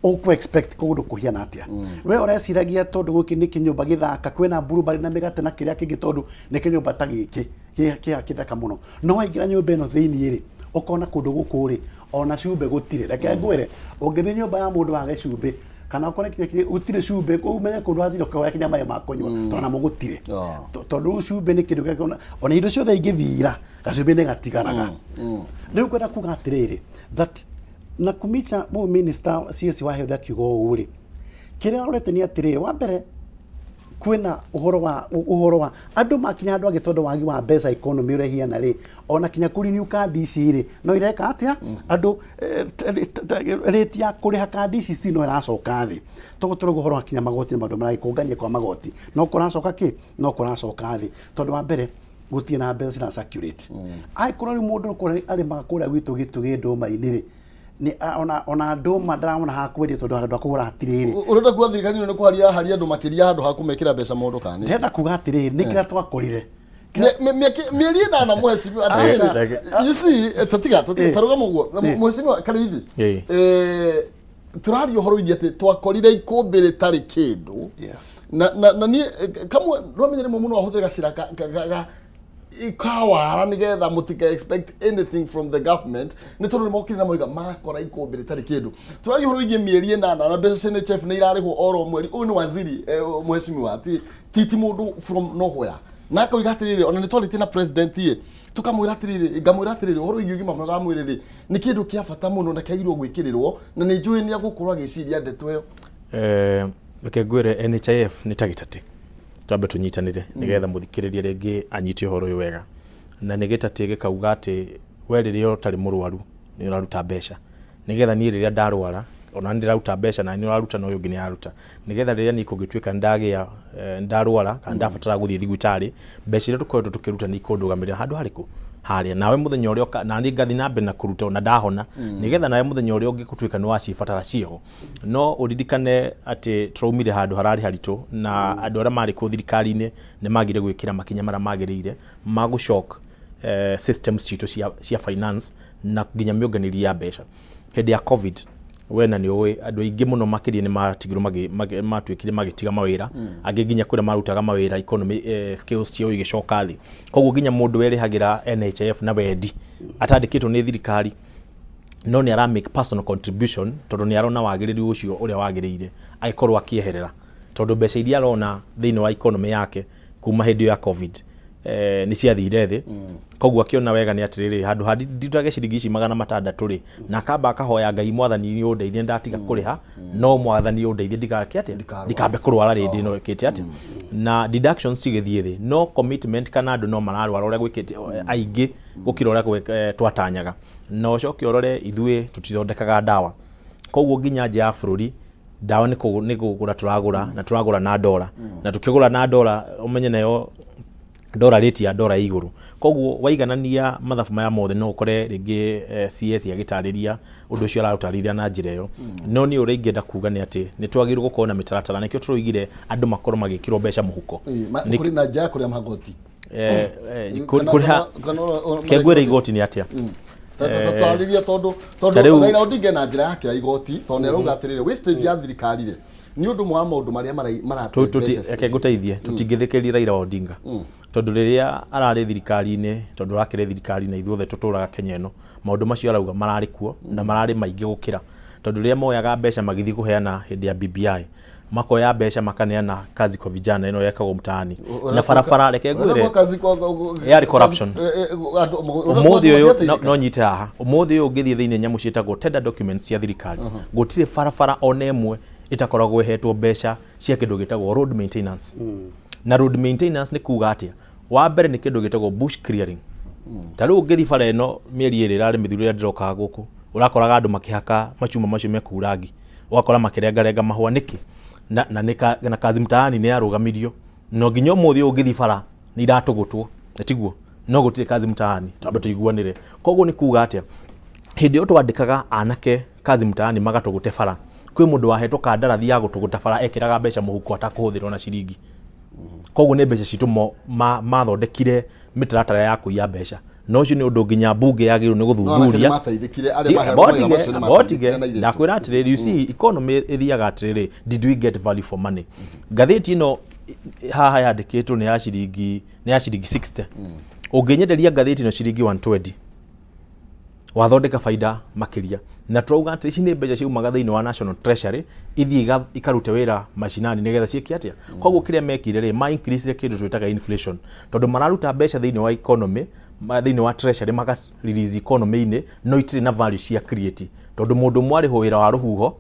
Ũkũ expect kũndũ kũhiana atĩa? We ũreciragia tondũ gũkĩ nĩ kĩnyũmba gĩthaka, kwĩna blueberry na mĩgate na kĩrĩa kĩngĩ, tondũ nĩ kĩnyũmba ta gĩkĩ kĩthaka mũno. No waingĩra nyũmba ĩno thĩiniĩ rĩ, ũkona kũndũ gũkũ rĩ, ona cumbĩ gũtirĩ. Reke ngwĩre, ũngĩthiĩ nyũmba ya mũndũ wage cumbĩ kana ũkore kinya gũtirĩ cumbĩ, ũmenye kũndũ wathire ũkĩhoya kinya maĩ ma kũnyua, tondũ namo gũtirĩ. Tondũ rĩu cumbĩ nĩ kĩndũ kĩrĩa ona indo ciothe ingĩthira, gacumbĩ nĩ gatigaraga. Rĩu ngwenda kuga atĩrĩrĩ, that na kumicha mũ minister CS wa health akiuga ũũ rĩ, kĩrĩa arorete nĩ atĩrĩrĩ, wa mbere kwĩna ũhoro wa andũ makinya andũ angĩ, tondũ wagi wa mbeca, economy ũrĩa ĩhiana rĩ, ona kinya kũrenew kandi ici rĩ, no ireka atĩa andũ, rate ya kũrĩha kandi ici still no ĩracoka thĩ, tondũ tũrauga ũhoro wa kinya magoti na maũndũ maragĩkũngania kwa magoti no kũracoka kĩ, no kũracoka thĩ, tondũ wa mbere gũtirĩ na mbeca cira circulate. Angĩkorwo rĩu mũndũ kũrĩa arĩmaga kũrĩa gwitũ Gĩtugĩ ndũma-inĩ rĩ, nĩ ona ndũma ndarona ha kwendia tondũ handũ ha kũgũra hatirĩ rĩ. Ũrenda kuga thirikari ĩno nĩ kũharia haria andũ makĩria handũ ha kũmekĩra mbeca maũndũ kana nĩ? Ndĩrenda kuga atĩrĩrĩ, nĩ kĩrĩa twakorire. Mĩeri 8, mheshimiwa, atĩrĩrĩ, you see, tatiga tatiga, tarũgama ũguo, mheshimiwa Karĩithi. Tũraria ũhoro wĩgiĩ atĩ twakorire ikũmbĩ rĩtarĩ kĩndũ. Na niĩ kamwe rwamenye rĩmwe mũno ahũthĩre gacĩra kawara nĩgetha mũtika expect anything from the government, nĩ tondũ nĩmokire na moiga makora ikũmbĩ rĩtarĩ kĩndũ. Tũraria ũhoro wĩgiĩ mĩeri 8 na mbeca cia NHIF nĩ irarĩhwo oro mweri. Ũyũ nĩ waziri, mheshimiwa, ti mũndũ from nowhere, na akoiga atĩrĩrĩ, ona nĩ twarĩtie na president ĩ, tũkamwĩra atĩrĩrĩ, ngamwĩra atĩrĩrĩ, ũhoro wĩgiĩ ũgima mwega wa mwĩrĩ rĩ, nĩ kĩndũ kĩa bata mũno na kĩagĩrĩirwo gwĩkĩrĩrwo, na nĩ njũĩ nĩ agũkorwo agĩciria ndeto ĩyo. Reke ngwĩre, NHIF nĩ ta gĩtatĩ, twambe tũnyitanĩre nĩgetha mũthikĩrĩria rĩngĩ anyite ũhoro ũyũ wega. Na nĩ gĩtatĩ gĩkauga atĩ we rĩrĩa ũtarĩ mũrwaru nĩ ũraruta mbeca, nĩgetha niĩ rĩrĩa ndarwara ona nĩ ndĩraruta mbeca, na nĩ ũraruta na ũyũ ũngĩ nĩ araruta, nĩgetha rĩrĩa niĩ kũngĩtuĩka nĩ ndagĩa, ndarwara kana ndabatara gũthiĩ thibitarĩ, mbeca iria tũkoretwo tũkĩruta nĩ ikũndũgamĩrĩra handũ harĩkũ harĩa nawe mũthenya ũrĩa na niĩ ngathiĩ na mbere na kũruta ona ndahona, nĩgetha nawe mũthenya ũrĩa ũngĩgũtuĩka nĩ wacibatara ciĩho. No ũririkane atĩ tũraumire handũ hararĩ haritũ, na andũ arĩa marĩ kuo thirikari-inĩ nĩ magire gwĩkĩra makinya marĩa magĩrĩire ma gũcock systems citũ cia finance na nginya mĩũnganĩrie ya mbeca. Hĩndĩ ya COVID, we na nĩ ũĩ, andũ aingĩ mũno makĩria nĩ matigirwo matuĩkire magĩtiga mawĩra, angĩ nginya kũrĩa marutaga mawĩra economy, skills ciao igĩcoka thĩ. Koguo nginya mũndũ werĩhagĩra NHIF na wendi atandĩkĩtwo nĩ thirikari, no nĩ ara make personal contribution tondũ nĩ arona wagĩrĩru ũcio ũrĩa wagĩrĩire, agĩkorwo akĩeherera tondũ mbeca iria arona thĩinĩ wa economy yake kuma hĩndĩ ĩyo ya COVID nĩ ciathire thĩ. Koguo akĩona wega nĩ atĩrĩrĩ, handũ ha ndirutage ciringi ici 600 rĩ, na akamba akahoya Ngai, "Mwathani, nĩ ũndeithie, ndatiga kũrĩha, no Mwathani ũndeithie ndigake atĩa, ndikambe kũrwara rĩndĩ ĩno ĩkĩte atĩa." Na deductions cigĩthiĩ thĩ, no commitment kana andũ no mararwara ũrĩa gwĩkĩte aingĩ gũkĩra ũrĩa twatanyaga. Na ũcoke ũrore, ithuĩ tũtithondekaga ndawa, koguo nginya nja ya bũrũri ndawa nĩ kũgũra tũragũra, na tũragũra na ndora, na tũkĩgũra na ndora, ũmenye nayo ndora, rate ya ndora ĩ igũrũ. Koguo waiganania mathabu maya mothe, no ũkore rĩngĩ CS agĩtarĩria ũndũ ũcio araũtarĩria na njĩra ĩyo. No niĩ ũrĩa ingĩenda kuga nĩ atĩ nĩ twagĩrĩirwo gũkorwo na mĩtaratara, nĩkĩo tũroigire andũ makorwo magĩkĩrwo mbeca mũhuko. Kũrĩ na njĩra ya kũrĩa magoti? Kũrĩha kengwĩre igoti nĩ atĩa? Tarĩria, tondũ tondũ Raila Odinga na njĩra yake ya igoti, tondũ nĩ arauga atĩrĩrĩ, wastage ya thirikari rĩ, nĩ ũndũ ũmwe wa maũndũ marĩa marate mbeca. Reke ngũteithie, tũtingĩthĩkĩria Raila Odinga. Tondũ rĩrĩa ararĩ thirikari-inĩ, tondũ arakĩrĩ thirikari na ithuothe tũtũraga Kenya ĩno, maũndũ macio arauga mararĩ kuo na mararĩ maingĩ gũkĩra. Tondũ rĩrĩa moyaga mbeca magĩthiĩ kũheana hĩndĩ ya BBI, makoya mbeca makaneana kazi kwa vijana ĩno yekagwo mtaani na barabara, reke ngwĩre yarĩ corruption. Ũmũthĩ ũyũ no nyite haha, ũmũthĩ ũyũ ũngĩthiĩ thĩinĩ nyamũ ciĩtagwo tender documents cia thirikari, gũtirĩ barabara ona ĩmwe ĩtakoragwo ĩhetwo mbeca cia kĩndũ gĩtagwo road maintenance. Na road maintenance nĩ kuga atĩa? Wa mbere nĩ kĩndũ gĩtagwo bush clearing. Ta rĩu ũngĩthiĩ bara ĩno mĩeri 2 ĩrarĩ mĩthiru ĩrĩa ndĩrokaga gũkũ, ũrakoraga andũ makĩhaka macuma macio mekũu rangi, ũgakora makĩrengarenga mahũa nĩkĩ? Na, na, nĩ na kazi mtaani nĩ yarũgamirio, no nginya ũmũthĩ ũyũ ũngĩthiĩ bara nĩ iratũgũtwo, na tiguo? No gũtirĩ kazi mtaani, twambe tũiguanĩre. Koguo nĩ kuga atĩa? Hĩndĩ ĩyo twandĩkaga anake kazi mtaani magatũgũte bara, kwĩ mũndũ wahetwo kandarathi ya gũtũgũta bara, ekĩraga mbeca mũhuko atakũhũthĩra ona ciringi. Koguo nĩ mbeca citũ mathondekire mĩtaratara ya kũiya mbeca, na ũcio nĩ ũndũ nginya mbunge yagĩrĩirwo nĩ gũthuthuria. Mateithĩkire arĩa maheagwo mawĩra macio nĩ mateithĩkire na airĩtu. Ndakwĩra atĩrĩrĩ, you see, economy ĩthiaga atĩrĩrĩ, did we get value for money? Ngathĩti ĩno haha yandĩkĩtwo nĩ ya ciringi 60. Ũngĩnyenderia ngathĩti ĩno ciringi 120, wathondeka baida makĩria. Na tũrauga atĩ ici nĩ mbeca ciaumaga thĩinĩ wa National Treasury ithiĩ ikarute wĩra macinani nĩgetha ciĩke atĩa? Koguo kĩrĩa mekire rĩ, ma increase kĩndũ twĩtaga inflation, tondũ mararuta mbeca thĩinĩ wa economy, thĩinĩ wa treasury, maka release economy-inĩ, no itirĩ na value cia create, tondũ mũndũ ũmwe arĩhwo wĩra wa rũhuho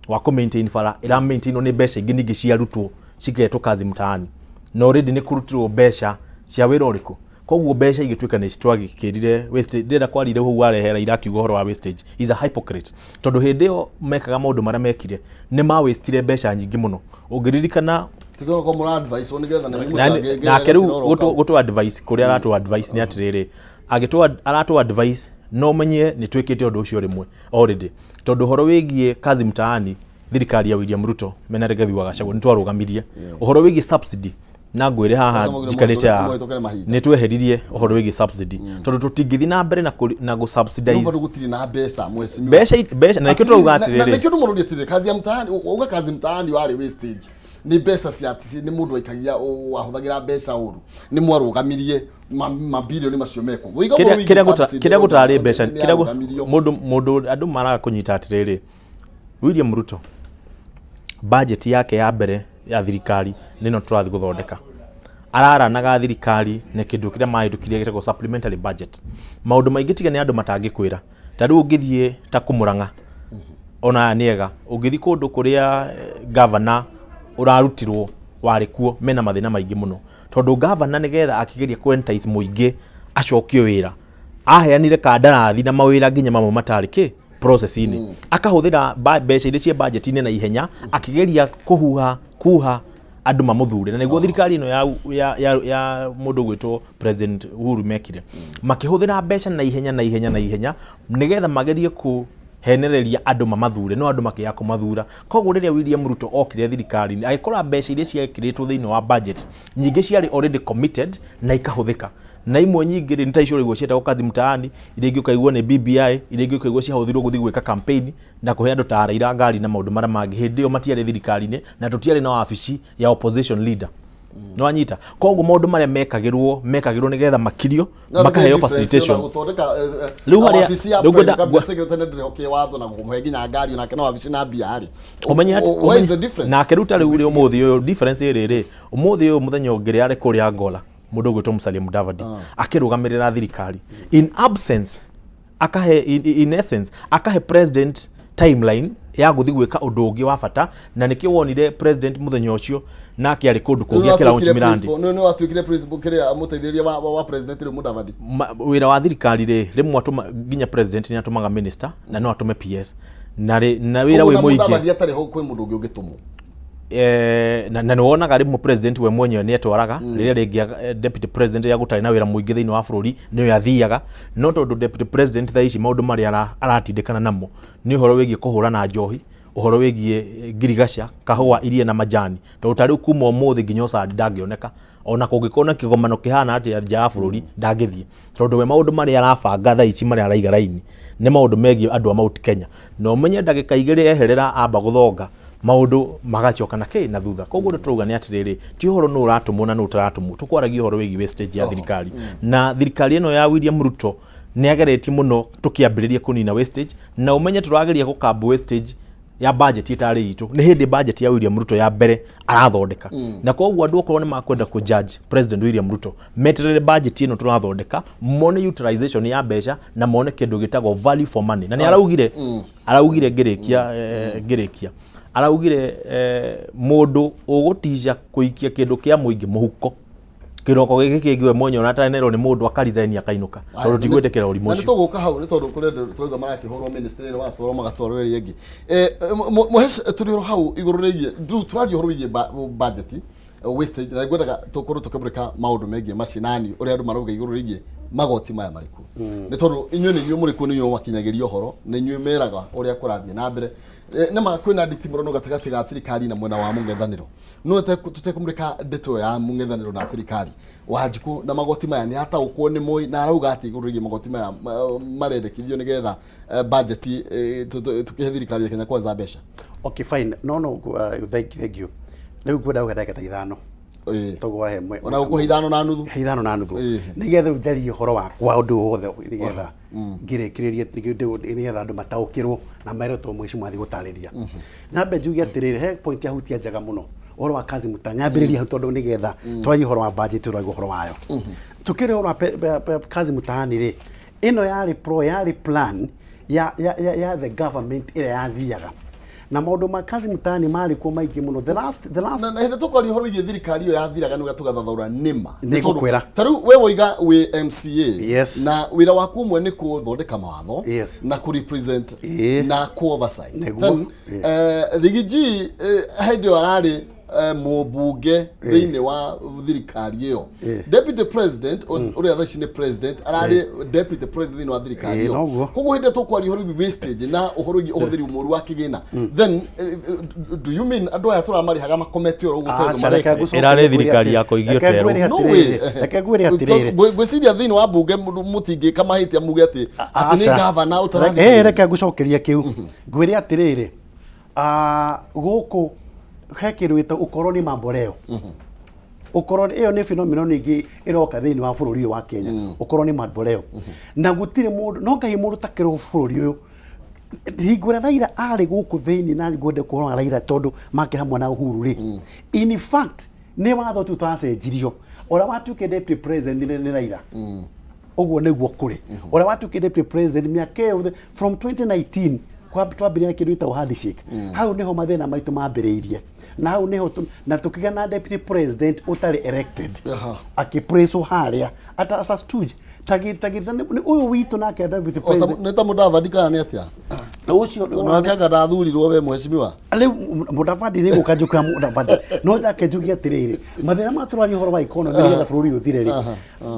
wa kũ maintain bara, ĩra maintainwo nĩ mbeca ingĩ ningĩ ciarutwo ciketwo kazi mtaani, na already nĩ kũrutirwo mbeca cia wĩra ũrĩkũ. Koguo mbeca igĩtuĩka nĩ twagĩkĩrire wastage. Ndĩrenda kwarire hau warehera irakiuga ũhoro wa wastage is a hypocrite, tondũ hĩndĩ ĩyo mekaga maũndũ marĩa mekire nĩ ma wastire mbeca nyingĩ mũno, ũngĩririkana. Tiga ko mũra advice nĩgetha na inyuĩ Nake rĩu gũtũ advice kũrĩa aratũ advice nĩ atĩrĩrĩ, agĩtũ aratũ advice no menye nĩ twĩkĩte ũndũ ũcio rĩmwe already, tondũ ũhoro wĩgiĩ kazi mtaani, thirikari ya William Ruto mena Rigathi wa Gachagua nĩ twarũgamirie ũhoro wĩgiĩ subsidy. Na ngwĩre haha njikarĩte haha, Mũhĩtũkĩre mahinda. Nĩ tweheririe ũhoro wĩgiĩ subsidy tondũ tũtingĩthiĩ na mbere na gũ subsidize. Bado gũtirĩ na mbeca, mheshimiwa. Mbeca na nĩkĩo tũrauga Na atĩrĩrĩ, nĩkĩo ndũmũrũria atĩrĩrĩ, kazi ya mtaani, uga kazi mtaani warĩ wastage, nĩ mbeca cia nĩ mũndũ aikagia, wahũthagĩra mbeca ũru, nĩ mwarũgamirie mabilioni macio mekwo. Wĩiga ũhoro kĩrĩa wĩgiĩ kĩrĩa subsidy kĩrĩa gũtarĩ nĩ mbeca kĩrĩa yarũgamirio. Mũndũ andũ maraga kũnyita atĩrĩrĩ, William Ruto budget yake ya mbere ya thirikari nĩ ĩno tũrathiĩ gũthondeka, araranaga thirikari na kĩndũ kĩrĩa mahĩtũkirie gĩtagwo supplementary budget. Maũndũ maingĩ tiga nĩ andũ matangĩkwĩra. Ta rĩu ũngĩthiĩ ta kũmũrang'a, ona aya nĩ ega, ũngĩthiĩ kũndũ kũrĩa gavana ũrarutirwo warĩ kuo, mena mathĩna maingĩ mũno, tondũ gavana nĩgetha akĩgeria kũ entice mũingĩ acokio wĩra, aheanire kandarathi na mawĩra nginya mamwe matarĩ kĩ process-inĩ, akahũthĩra mbeca iria ciĩ budget-inĩ na ihenya akĩgeria kũhuha kuha andũ mamũthure. Na nĩguo thirikari ĩno ya mũndũ ũgwĩtwo President Uhuru mekire, makĩhũthĩra mbeca na ihenya na ihenya na ihenya nĩgetha magerie kũhenereria andũ mamathure, no andũ makĩaga kũmathura. Koguo rĩrĩa William Ruto okire thirikari-inĩ, agĩkora mbeca iria ciekĩrĩtwo thĩinĩ wa budget nyingĩ ciarĩ already committed na ikahũthĩka, na imwe nyingĩ rĩ nĩ ta icio ũraigua cietagwo kazi mtaani, iria ingĩ ũkaigua nĩ BBI, iria ingĩ ũkaigua ciahũthirwo gũthiĩ gwĩka campaign na kũhe andũ ta Raila ngari na maũndũ marĩa mangĩ. Hĩndĩ ĩyo matiarĩ thirikari-inĩ na tũtiarĩ na wabici ya opposition leader, nĩwanyita? Koguo maũndũ marĩa mekagĩrwo nĩgetha makirio, makaheo facilitation. Gũthondeka Rĩu wabici ya rĩu prime ngwenda cabinet secretary ndĩrĩ ho kĩwatho na kũmũhe nginya ngari onake na wabici na mbia rĩ. Ũmenye atĩ Where is the difference? Nake rĩu ta rĩu rĩ ũmũthĩ ũyũ difference ĩrĩ rĩ, ũmũthĩ ũyũ mũthenya ũngĩ rĩ arĩ kũrĩa Angola, mũndũ ũgwĩtwo Musalia Mudavadi akĩrũgamĩrĩra thirikari in absence, akahe in essence akahe president timeline ya gũthiĩ gwĩka ũndũ ũngĩ wa bata. Na nĩkĩo wonire president mũthenya ũcio nake arĩ kũndũ kũngĩ akĩlaunch mirandi. Nĩ watuĩkire principal kĩrĩa mũteithĩrĩria wa president rĩu Mudavadi. Wĩra wa thirikari rĩ, rĩmwe atũma nginya president nĩ atũmaga minister na no atũme PS na rĩ na wĩra wĩ mũingĩ. Mudavadi atarĩ ho, kwĩ mũndũ ũngĩ ũngĩtũmwo? Na nĩ wonaga rĩmwe president we mwenyewe nĩ etwaraga rĩrĩa rĩngĩ deputy president rĩrĩa gũtarĩ na wĩra mũingĩ thĩinĩ wa bũrũri nĩwe athiaga. No tondũ deputy president thaa ici maũndũ marĩa aratindĩkana namo nĩ ũhoro wĩgiĩ kũhũrana njohi, ũhoro wĩgiĩ ngirigaca, kahũa, iria na majani, tondũ ta rĩu kuma ũmũthĩ nginya ũcandi ndangĩoneka, ona kũngĩkorwo na kĩgomano kĩhana atĩa nja ya bũrũri ndangĩthiĩ, tondũ we maũndũ marĩa arabanga thaa ici, marĩa araiga raini nĩ maũndũ megiĩ andũ a Mount Kenya. Na ũmenye ndagĩka 2 eherera amba gũthonga Maũndũ magacoka na kĩ na thutha. Koguo ũndũ tũrauga nĩ atĩrĩrĩ, ti ũhoro nũ ũratũmwo na nũ ũtaratũmwo, tũkwaragia ũhoro wĩgiĩ wastage ya thirikari. Na thirikari ĩno ya William Ruto nĩ ageretie mũno tũkĩambĩrĩria kũnina wastage, na ũmenye tũrageria gũkambu wastage ya budget ĩtarĩ itũ. Nĩ hĩndĩ budget ya William Ruto ya mbere arathondeka, na koguo andũ okorwo nĩ makwenda kũ judge President William Ruto, meterere budget ĩno tũrathondeka, mone utilization ya mbeca na mone kĩndũ gĩtagwo value for money. Na nĩ araugire ngĩrĩkia araugire mũndũ ũgũtica kũikia kĩndũ kĩa mũingĩ mũhuko kĩroko gĩkĩ kĩngĩ we mwenye ona atanerwo nĩ mũndũ akarizaini akainũka, tondũ tigwĩtĩkĩra ũrimũ Na nĩ ũcio. Tũgũka hau nĩ tondũ kũrĩ andũ tũrauga marakĩhũrwo ministry-inĩ, magatwarwo magatwarwo ĩrĩa ĩngĩ. Mũhesh, tũrĩ oro hau igũrũ rĩgiĩ rĩu tũraria ũhoro wĩgiĩ budget wastage, na ngwendaga tũkorwo tũkĩmũrĩka maũndũ megiĩ macinani, ũrĩa andũ marauga igũrũ rĩgiĩ magoti maya marĩ kuo, nĩ tondũ inyuĩ nĩ inyuĩ mũrĩ kuo, nĩ inyuĩ mwakinyagĩria ũhoro, nĩ inyuĩ meraga ũrĩa kũrathiĩ na mbere. Nĩma kwĩna nditimũrano gatagatĩ ga thirikari na mwena wa mũng'ethanĩro, no tũtekũmũrĩka ndeto ĩyo ya mũng'ethanĩro na thirikari. Wanjikũ na magoti maya nĩ ataũkwo nĩ Moi na arauga atĩ igũrũ rĩgiĩ magoti maya marendekithio nĩgetha budget tũkĩhe thirikari ya Kenya Kwanza mbeca? Okay, fine. No, thank you. Rĩu ngwenda gũhe ndagĩka ta 5. Toguo wahe Ona gũkũhe 5.5. He 5.5. Nĩgetha rĩu njarie ũhoro wakwa ũndũ wothe, nĩgetha ngĩrĩkĩrĩrie, nĩgetha andũ mataũkĩrwo na merwo to mũici mwathiĩ gũtarĩria. Nyambe njuge atĩrĩrĩ, he point yahutia njega mũno, ũhoro wa kazi mtaani. Nyambĩrĩrie hau tondũ nĩgetha twarie ũhoro wa budget, tũragia ũhoro wayo. Tukĩrĩ ũhoro wa kazi mtaani rĩ, ĩno yarĩ plan ya the government ĩrĩa yathiaga na maũndũ ma kazi mtaani marĩ kuo maingĩ mũno, the last Na hĩndĩ tũkwaria ũhoro wĩgiĩ thirikari ĩyo yathiraga nĩguo tũgathathaũra nĩma. Nĩ ngũkwĩra. Ta rĩu we woiga wĩ MCA na wĩra waku ũmwe nĩ kũthondeka mawatho na kũ represent na kũ oversight. Then Rigiji hĩndĩ ĩyo ararĩ mũmbunge thĩinĩ wa thirikari ĩyo. Deputy president ũrĩa thaa ici nĩ president ararĩ deputy president thĩinĩ wa thirikari ĩyo. Noguo. Koguo hĩndĩ ĩrĩa tũkwaria ũhoro wĩgiĩ wastage na ũhoro wĩgiĩ ũhũthĩri mũũru wa kĩgĩna, then do you mean andũ aya tũramarĩhaga makomete oro ũguo tondũ Aca, mareka? reke ngũcokerie. Ĩrarĩ Ngwĩre thirikari ya kũigio reke terũ. ngwĩre No atĩrĩrĩ, way. reke ngwĩre atĩrĩrĩ. Ngwĩciria thĩinĩ wa mbunge mũtingĩka mahĩtia muge atĩ nĩ Aca. gavana Reke ngũcokerie kĩu, ngwĩre atĩrĩrĩ, gũkũ he kĩndũ gĩtagwo ũkoroni mamboleo. Ũkoroni ĩyo nĩ phenomenon ĩngĩ ĩroka thĩinĩ wa bũrũri ũyũ wa Kenya, ũkoroni mamboleo, na gũtirĩ mũndũ no ngai mũndũ takĩrwo bũrũri ũyũ hingo ĩrĩa Raila arĩ gũkũ thĩinĩ. Na ngwende kuona wa Raila tondũ make hamwe na Uhuru rĩ, in fact nĩ watho tu twacenjirio, ũrĩa watuĩkire deputy president nĩ Raila. Ũguo nĩguo kũrĩ, ũrĩa watuĩkire deputy president mĩaka ĩyo from 2019 twambĩrĩria na kĩndũ gĩtagwo handshake. Hau nĩho mathĩna maitũ mambĩrĩirie, na hau nĩho na tũkĩgĩa na deputy president ũtarĩ elected, akĩpraiswo harĩa ata as a stooge tagĩ nĩ ũyũ witũ nake deputy president. Nĩ ta Mũdavadi kana nĩ atĩa? Na ũcio Onake anga ndathurirwo we mheshimiwa. Rĩu Mũdavadi nĩ gũka njũka Mũdavadi, no njake njuge atĩrĩrĩ, mathĩna ma tũraria ũhoro wa economy nĩgetha bũrũri ũyũ ũthire rĩ,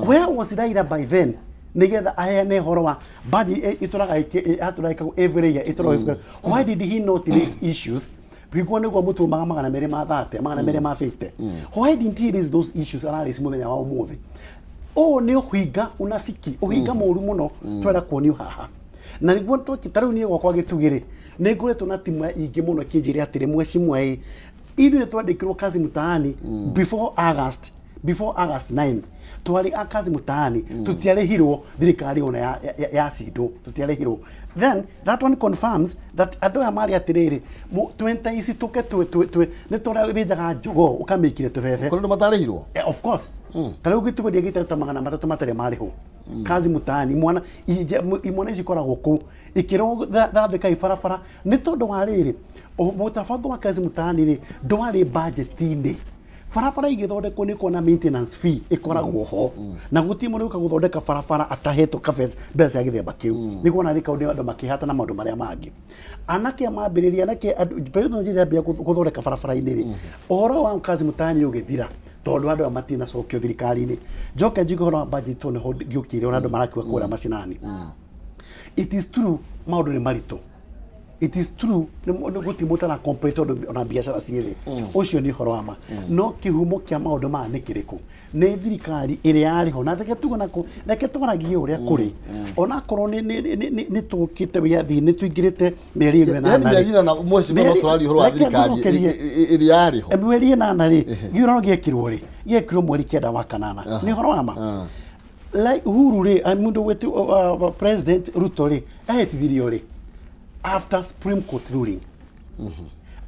where was Raila by then nĩgetha aheane ũhoro wa budget ĩtũraga yatũraga ĩkagwo every year ĩtũraga ĩkagwo? Why did he not raise issues biguo nĩguo mũtumaga 230, 250? Why didn't he raise those issues araraise mũthenya wa ũmũthĩ? Ũũ nĩ ũhinga, unafiki, ũhinga mũru mũno tũrenda kuonio haha. Na nĩguo ta rĩu niĩ gwakwa Gĩtugĩ rĩ, nĩ ngoretwo na timu ingĩ mũno ĩkĩnjĩra atĩrĩ, mheshimiwa, ĩ ithuĩ nĩ twandĩkirwo kazi mtaani before August 9, twarĩ a kazi mtaani, tũtiarĩhirwo thirikari ona ya cindũ, tũtiarĩhirwo. Then that one confirms that andũ aya marĩ atĩrĩrĩ, twenta ici tũke twe nĩ tũrathĩnjaga njogoo ũkamĩikire tũbebe. Kũrĩ andũ matarĩhirwo? Of course, ta rĩu gĩtugo ndiagĩte ta 300 matarĩ marĩhwo kazi mtaani. Mwana imwana ici ikoragwo kũu ikĩrwo thondeka barabara nĩ tondũ wa rĩrĩ, mũtabango wa kazi mtaani rĩ ndwarĩ budget-inĩ. Barabara igĩthondekwo nĩ kuona maintenance fee ĩkoragwo ho, na gũtirĩ mũndũ ũka gũthondeka barabara atahetwo kabe mbeca cia gĩthemba kĩu. Nĩguo ona thika andũ makĩhata na maũndũ marĩa mangĩ anake mambĩrĩria anake mbeũ ĩno njĩthĩ yambĩrĩria gũthondeka barabara-inĩ rĩ, ũhoro wa kazi mtaani ũgĩthira tondũ andũ aya matinacokio thirikari-inĩ. Njoke njuge ũhoro wa budget tondũ nĩho ngĩũkĩire ona andũ marakiuga kũrĩa macinani. It is true, maũndũ nĩ maritũ. It is true nĩ gũtirĩ mũndũ ũtara complain tondũ ona biacara ciĩ thĩ, ũcio nĩ ũhoro wa ma. No kĩhumo kĩa maũndũ maya nĩ kĩrĩkũ? Nĩ thirikari ĩrĩa yarĩ ho. Na reke tuge nako, reke twaragie ũrĩa kũrĩ, onakorwo nĩ tũkĩte wĩyathi, nĩ tũingĩrĩte mĩeri ĩno Yani ĩnana mĩeri rĩ. ĩnana, mheshimiwa, no tũraria ũhoro wa Reke thirikari ngũcokerie. ĩrĩa yarĩ ho. Mĩeri ĩnana rĩ, gĩthurano gĩekirwo rĩ? Gĩekirwo mweri 9 wa kanana. Nĩ ũhoro wa ma. Like Uhuru rĩ, mũndũ gwĩtwo President Ruto rĩ, ehĩtithirio rĩ? After Supreme Court ruling.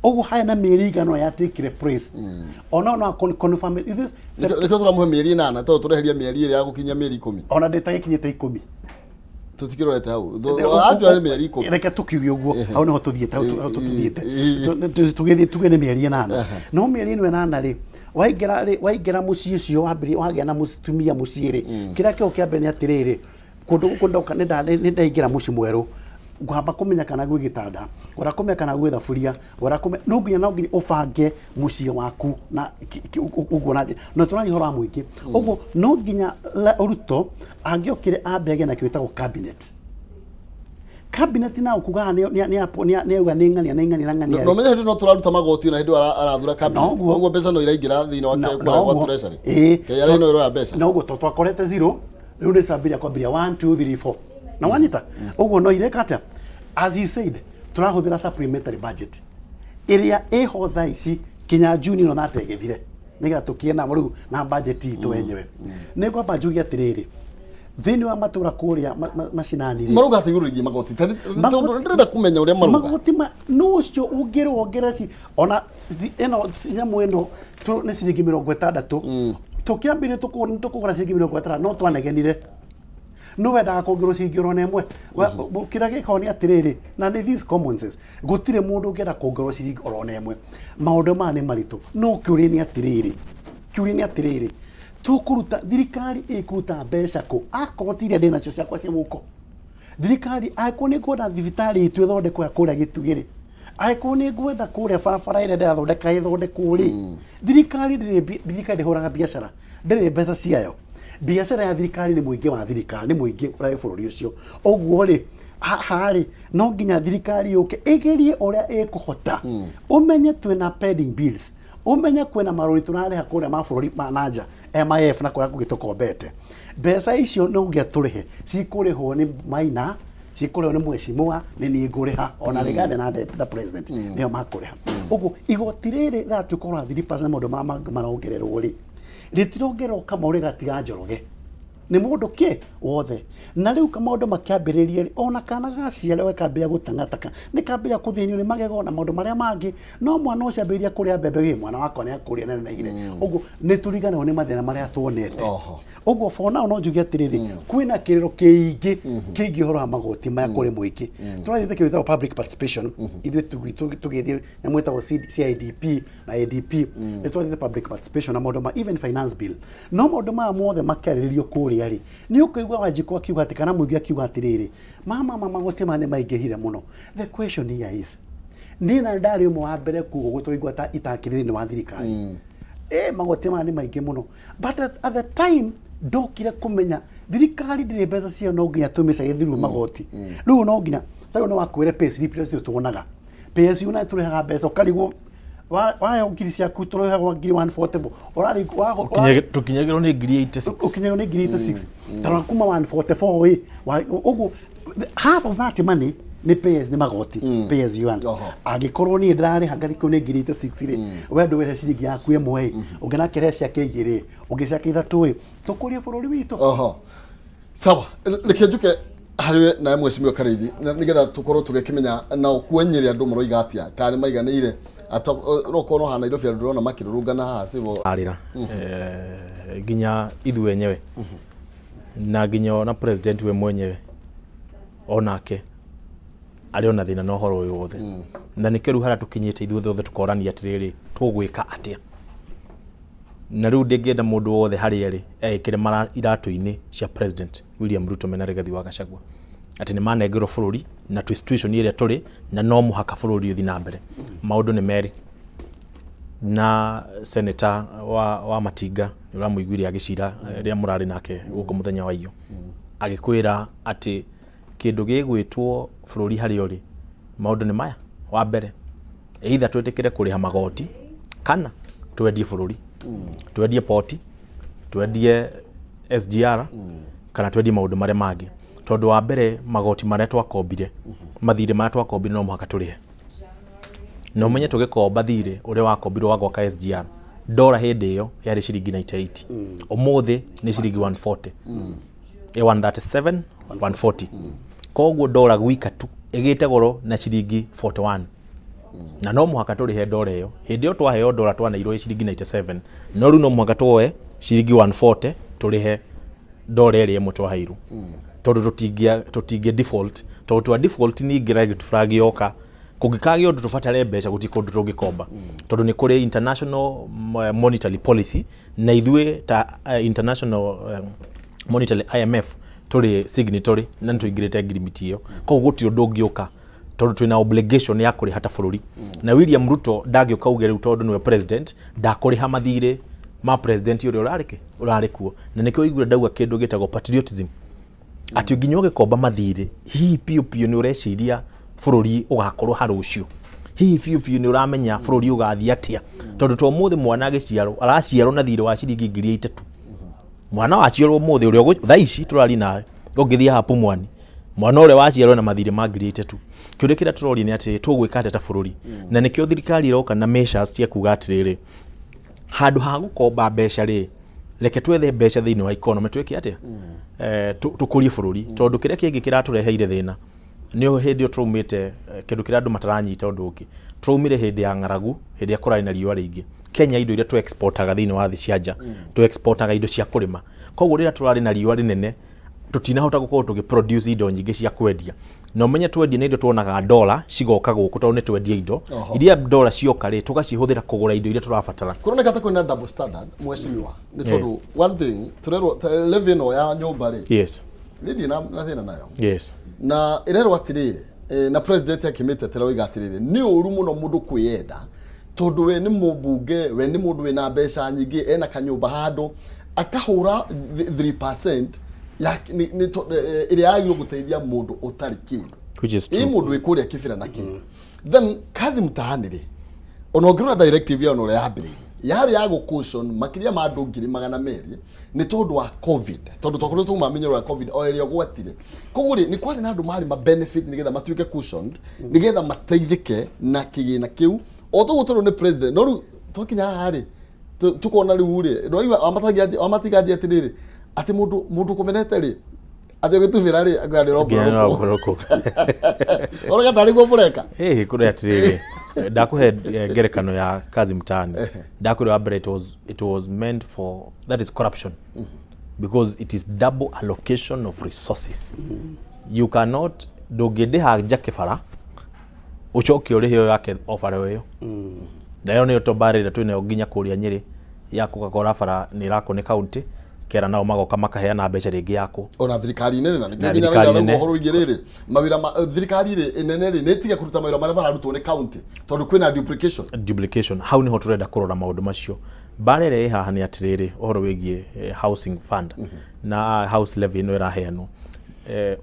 Ũguo harĩ na mĩeri igana yatikire place, ona no confirm it. Nĩkĩo tũramũhe mĩeri 8, tondũ tũreheria mĩeri ĩrĩa ya gũkinyia mĩeri 10. Ona ndĩtagĩkinyĩte 10. Tũtikĩrorete hau. Actually mĩeri 10. Reke tũkiuge ũguo, hau nĩho tũthiĩte, hau tũthiĩte. Tũgĩthiĩ tuge nĩ mĩeri 8. No mĩeri ĩno 8 rĩ, waingĩra rĩ, waingĩra mũciĩ ũcio wambĩrĩria wagĩa na mũtumia mũciĩ rĩ, kĩrĩa kĩo kĩa mbere nĩ atĩrĩrĩ, kũndũ gũkũ ndoka nĩ ndaingĩra mũciĩ mwerũ, ngwamba kũmenya kana gwĩ gĩtanda, ngwenda kũmenya kana gwĩ thaburia, ngwenda kũmenya, no nginya ũbange mũciĩ waku na ũguo na no tũraria ũhoro wa mũingĩ. Ũguo no nginya Ruto angĩokire ambe agĩe na kĩndũ gĩtagwo cabinet. Cabinet na kugaga nĩ auga nĩ ng'ania nĩ ng'ania na ng'ania. No menye hĩndĩ no tũraruta magoti na hĩndĩ ĩyo arathura cabinet. Noguo. Ũguo mbeca no iraingĩra thĩinĩ wa kũrĩa gwa treasury. KRA no ĩroya mbeca. Na ũguo to twakorete zero, rĩu nĩ cambĩrĩria kwambĩrĩria 1 2 3 4 na wanyita ũguo no ireka atĩa? As he said, tũrahũthĩra supplementary budget ĩrĩa ĩho thaa ici kinya Juni ĩno thate ĩgĩthire, nĩgetha tũkĩe na rĩu na budget itũ yenyewe. Nĩ ngwamba njuge atĩrĩrĩ, thĩinĩ wa matũra kũrĩa macinani rĩ, Marauga atĩ igũrũ rĩgiĩ magoti. Tondũ ndĩrenda kũmenya ũrĩa marauga. Magoti ma no ũcio ũngĩrwo wongerere ci ona ĩno nyamũ ĩno nĩ ciringi 60. Tũkĩambĩrĩria tũkũgũra ciringi 60, no twanegenire no wendaga kuongerwo ciringi oro na ĩmwe. Kĩrĩa gĩkoragwo nĩ atĩrĩrĩ, na nĩ this common sense, gũtirĩ mũndũ ũngĩenda kuongerwo ciringi oro na ĩmwe. Maũndũ maya nĩ maritũ, no kĩũria nĩ atĩrĩrĩ, kĩũria nĩ atĩrĩrĩ, tũkũruta, thirikari ĩkũruta mbeca kũ akorwo ti iria ndĩ nacio ciakwa cia mũhuko? Thirikari, angĩkorwo nĩ ngwenda thibitarĩ itũ ĩthondekwo ya kũrĩa Gĩtugĩ rĩ, angĩkorwo nĩ ngwenda kũrĩa barabara ĩrĩa ndĩrathondeka ĩthondekwo rĩ, thirikari ndĩrĩ thirikari ndĩhũraga biacara, ndĩrĩ mbeca ciayo. Biacara ya thirikari nĩ mũingĩ wa thirikari, nĩ mũingĩ ũrĩa wĩ bũrũri ũcio. Ũguo rĩ, haha rĩ, no nginya thirikari yũke ĩgerie ũrĩa ĩkũhota. Ũmenye twĩna pending bills, ũmenye kwĩna marũni tũrarĩha kũrĩa mabũrũri ma nanja, MIF na kũrĩa kũngĩ tũkombete mbeca icio. No nginya tũrĩhe, cikũrĩhwo nĩ Maina, cikũrĩhwo nĩ mheshimiwa, nĩ niĩ ngũrĩha, ona Rigathi na the president nĩo makũrĩha. Ũguo igoti rĩrĩ rĩratuĩka ũra 3%, maũndũ marongererwo rĩ, rĩtirongererwo Kamau rĩgatiga Njoroge, nĩ mũndũ kĩ wothe. Na rĩu maũndũ makĩambĩrĩria rĩ, ona kana gaciarwo gakambĩrĩria gũtang'ataka, nĩ kambĩrĩria kũthĩnio nĩ magego na maũndũ marĩa mangĩ. No mwana ũcio ambĩrĩria kũrĩa mbembe, gĩ mwana wakwa nĩ akũrĩa nenehire. Ũguo nĩ tũriganĩrwo nĩ mathĩna marĩa tuonete. Ũguo for now no njuge atĩrĩrĩ, kwĩna kĩrĩro kĩingĩ kĩgiĩ ũhoro wa magoti maya kũrĩ mũingĩ. Tũrathiĩte kĩndũ gĩtagwo public participation, ithuĩ tũgĩthiĩ nyamũ ĩtagwo CIDP na ADP, nĩ twathiĩte public participation na maũndũ ma even finance bill. No maũndũ maya mothe makĩarĩrĩrio kũrĩa rĩ, nĩ ũkũigua Wanjikũ akiuga atĩ, kana mũingĩ akiuga atĩrĩrĩ, mama ma magoti maya nĩ maingĩhire mũno. The question here is, niĩ na ndarĩ ũmwe wa mbere kuga ũguo, tũigua ta itakĩrĩ thĩinĩ wa thirikari, magoti maya nĩ maingĩ mũno. But at the time ndokire kũmenya thirikari ndĩrĩ mbeca ciayo, no nginya tũmĩcarie through magoti. Rĩu no nginya ta rĩu no wakwĩre pay slip iria cio tuonaga, PSU na tũrĩhaga mbeca, ũkarigwo wayo ngiri ciaku tũrĩhagwo ngiri 144 ũrarĩ Tũkinyagĩrwo nĩ ngiri 86. Ũkinyagĩrwo nĩ ngiri 86, tarora kuma 144 ĩ ũguo half of that money nĩ pay, nĩ magoti, pay as you earn. Angĩkorwo niĩ ndĩrarĩha ngarikwo nĩ ngiri 86 rĩ, we ndũwĩre ciringi yaku ĩmwe ĩ, ũngĩ nake rehe ciake igĩrĩ, ũngĩ ciake ithatũ ĩ, tũkũrie bũrũri witũ. Oho, sawa, reke njuke harĩ we nawe mheshimiwa Karĩithi, nĩgetha tũkorwo tũgĩkĩmenya na ũkuenyere andũ maroiga atĩa, kana nĩ maiganĩire. No korwo no haha Nairobi andũ ndĩrona makĩrũrũngana haha civil. Arĩra nginya ithuĩ enyewe na nginya ona president we mwenyewe onake arĩ ona thĩna na ũhoro ũyũ wothe. Na nĩkĩo rĩu harĩa tũkinyĩte ithuĩ othe tũkorania atĩrĩrĩ, tũgwĩka atĩa? Na rĩu ndĩngĩenda mũndũ wothe harĩa arĩ eĩkĩre iratũ-inĩ cia President William Ruto mena Rigathi wa Gachagua, atĩ nĩ manengerwo bũrũri na twĩ situation ĩrĩa tũrĩ na no mũhaka bũrũri ũthiĩ na mbere. Maũndũ nĩ merĩ na senator wa Matinga nĩ ũramũiguire agĩcira rĩrĩa mũrarĩ nake gũkũ mũthenya wa iyo, agĩkwĩra atĩ kĩndũ gĩgwĩtwo bũrũri harĩa ũrĩ. Maũndũ nĩ maya: wa mbere, either twĩtĩkĩre kũrĩha magoti kana twendie bũrũri, twendie poti, twendie SGR, kana twendie maũndũ marĩa mangĩ. Tondũ wa mbere, magoti marĩa twakombire, mathirĩ marĩa twakombire, no mũhaka tũrĩhe. Na ũmenye tũgĩkomba thirĩ ũrĩa wakombirwo wa gwaka SGR, ndora hĩndĩ ĩyo yarĩ ciringi 98, ũmũthĩ nĩ ciringi 140, 137, 140. Koguo ndora gwika tu ĩgĩte goro na ciringi 41, na no mũhaka tũrĩhe ndora ĩyo. Hĩndĩ ĩyo twaheo ndora twaneirwo ĩ ciringi 97, no rĩu no mũhaka tuoe ciringi 140 tũrĩhe ndora ĩrĩa ĩmwe twaheirwo, tondũ tũtingĩ default, tondũ twa default ningĩ red flag yoka. Kũngĩkagĩa ũndũ tũbatare mbeca, gũtirĩ kũndũ tũngĩkomba, tondũ nĩ kũrĩ international monetary policy, na ithuĩ ta international monetary, IMF, tũrĩ signatory na nĩ tũingĩrĩte ngirimiti ĩyo. Koguo gũtirĩ ũndũ ũngĩũka, tondũ twĩna obligation ya kũrĩha ta bũrũri. Na William Ruto ndangĩũka uge rĩu tondũ nĩwe president ndakũrĩha mathirĩ ma president ũrĩa ũrarĩ kĩ ũrarĩ kuo. Na nĩkĩo ũiguire ndauga kĩndũ gĩtagwo patriotism, atĩ nginya ũgĩkomba mathirĩ, hihi biũ biũ nĩ ũreciria bũrũri ũgakorwo ha rũciũ? Hihi biũ biũ nĩ ũramenya bũrũri ũgathiĩ atĩa? Tondũ to ũmũthĩ mwana agĩciarwo araciarwo na thirĩ wa ciringi 3,000. Mwana waciarwo ũmũthĩ ũrĩa thaa ici tũrari nawe, ũngĩthiĩ haha Pumwani, mwana ũrĩa waciarwo na mathirĩ ma 3,000. Kĩũria kĩrĩa tũroria nĩ atĩrĩ, tũgwĩka atĩa ta bũrũri? Na nĩkĩo thirikari ĩroka na measures cia kuga atĩrĩrĩ, handũ ha gũkomba mbeca rĩ, reke twethe mbeca thĩinĩ wa economy, twĩke atĩa? Tũkũrie bũrũri. Tondũ kĩrĩa kĩngĩ kĩratũreheire thĩna nĩ hĩndĩ ĩyo tũraumĩte, kĩndũ kĩrĩa andũ mataranyita, ũndũ ũngĩ, tũraumire hĩndĩ ya ng'aragu, hĩndĩ ĩrĩa kũrarĩ na riũa rĩingĩ Kenya. Indo iria tũ exportaga thĩinĩ wa thĩ cia nja, tũ exportaga indo cia kũrĩma. Koguo rĩrĩa tũrarĩ na riũa rĩnene, tũtinahota gũkorwo tũgĩ produce indo nyingĩ cia kwendia. Na ũmenye twendia nĩ indo tuonaga dola cigoka gũkũ, tondũ nĩ twendia indo. Iria dola cioka rĩ, tũgacihũthĩra kũgũra indo iria tũrabatara. Kuroneka ta kwĩna double standard, mheshimiwa, nĩ tondũ one thing tũrerwo ta levy ĩno ya nyũmba rĩ, niĩ ndirĩ na thĩna nayo. Na ĩrerwo atĩrĩrĩ, na president akĩmĩtetera oiga atĩrĩrĩ, nĩ ũru mũno mũndũ kwĩyenda, tondũ we nĩ mũmbunge, we nĩ mũndũ wĩna mbeca nyingĩ, ena kanyũmba handũ, akahũra 3% ya ĩrĩa yagĩrĩirwo gũteithia mũndũ ũtarĩ kĩndũ. Which is ĩ true. Mũndũ wĩ kũrĩa kĩbĩra na kĩndũ. Then kazi mtaani rĩ, ona ũngĩrora directive yao na ũrĩa yambĩrĩirie, yarĩ ya gũ makĩria ma andũ 200,000 nĩ tondũ wa COVID, tondũ twakorirwo twauma mĩnyoro ya COVID o ĩrĩa ũgwatire. Koguo rĩ, nĩ kwarĩ na andũ marĩ ma benefit nĩgetha matuĩke cushioned, nĩgetha mateithĩke na kĩgĩna kĩu o toguo tondũ nĩ president. No rĩu twakinya haha rĩ, tukona rĩu rĩ, nĩwaigua Wamatiganji atĩrĩrĩ, atĩ mũndũ kũmenete rĩ, atĩ ũgĩtubĩra rĩ, akauga Nginya nĩ nĩ rũkũ. Ũroga tarĩ guo mũreka. Ĩĩ, kũrĩ atĩrĩrĩ, ndakũhe ngerekano ya kazi mtaani. Ndakwĩra wa mbere, it was meant for, that is corruption, because it is double allocation of resources. You cannot, ndũngĩndĩha njake bara ũcoke ũrĩhe ĩyo yake o bara ĩyo. Na ĩyo nĩyo to mbara ĩrĩa twĩnayo nginya kũrĩa Nyĩrĩ ya gũgakora bara nĩ ĩrakwo nĩ county kera, nao magoka makaheana mbeca rĩngĩ yakwo. Ona thirikari nene na nĩkĩo Na nginya thirikari Raila nene. ũhoro wĩgiĩ rĩrĩ mawĩra ma thirikari rĩ nene rĩ, nĩ ĩtige kũruta mawĩra marĩa mararutwo nĩ county, tondũ kwĩna duplication. Duplication, hau niho turenda kũrora maũndũ macio. Mbara ĩrĩa ĩ haha nĩ atĩrĩrĩ, ũhoro wĩgiĩ housing fund na house levy ĩno ĩraheanwo,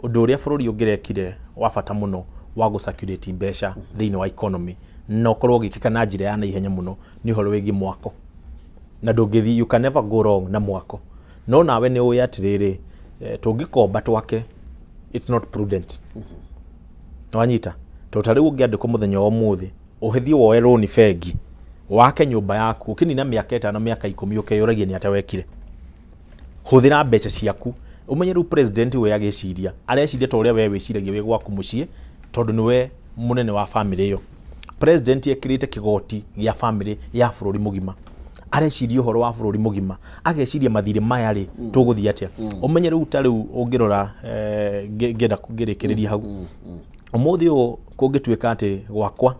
ũndũ ũrĩa bũrũri ũngĩrekire wa bata mũno wa gũ circulate mbeca thĩinĩ wa economy na ũkorwo ũgĩkĩka na njĩra ya naihenya mũno nĩ ũhoro wĩgiĩ mwako. Na ndũngĩthiĩ, you can never go wrong na mwako. No nawe nĩ ũĩ atĩrĩrĩ, tũngĩkomba twake, it's not prudent. Wanyita? Tondũ ta rĩu ũngĩandĩkwo mũthenya wa ũmũthĩ ũhĩthiĩ woe rũni bengi wake nyũmba yaku, ũkĩnina mĩaka 5, mĩaka 10, ũkeyũragia nĩ atĩa wekire. Hũthĩra mbeca ciaku. Ũmenye rĩu president we agĩciria, areciria ta ũrĩa we wĩciragia wĩ gwaku mũciĩ, tondũ nĩwe mũnene wa famĩlĩ ĩyo. President ekĩrĩte kĩgoti gĩa famĩlĩ ya bũrũri mũgima, areciria ũhoro wa bũrũri mũgima, ageciria mathirĩ maya rĩ, tũgũthiĩ atĩa? Ũmenye rĩu ta rĩu ũngĩrora, ngĩenda ngĩrĩkĩrĩria hau, ũmũthĩ ũyũ kũngĩtuĩka atĩ gwakwa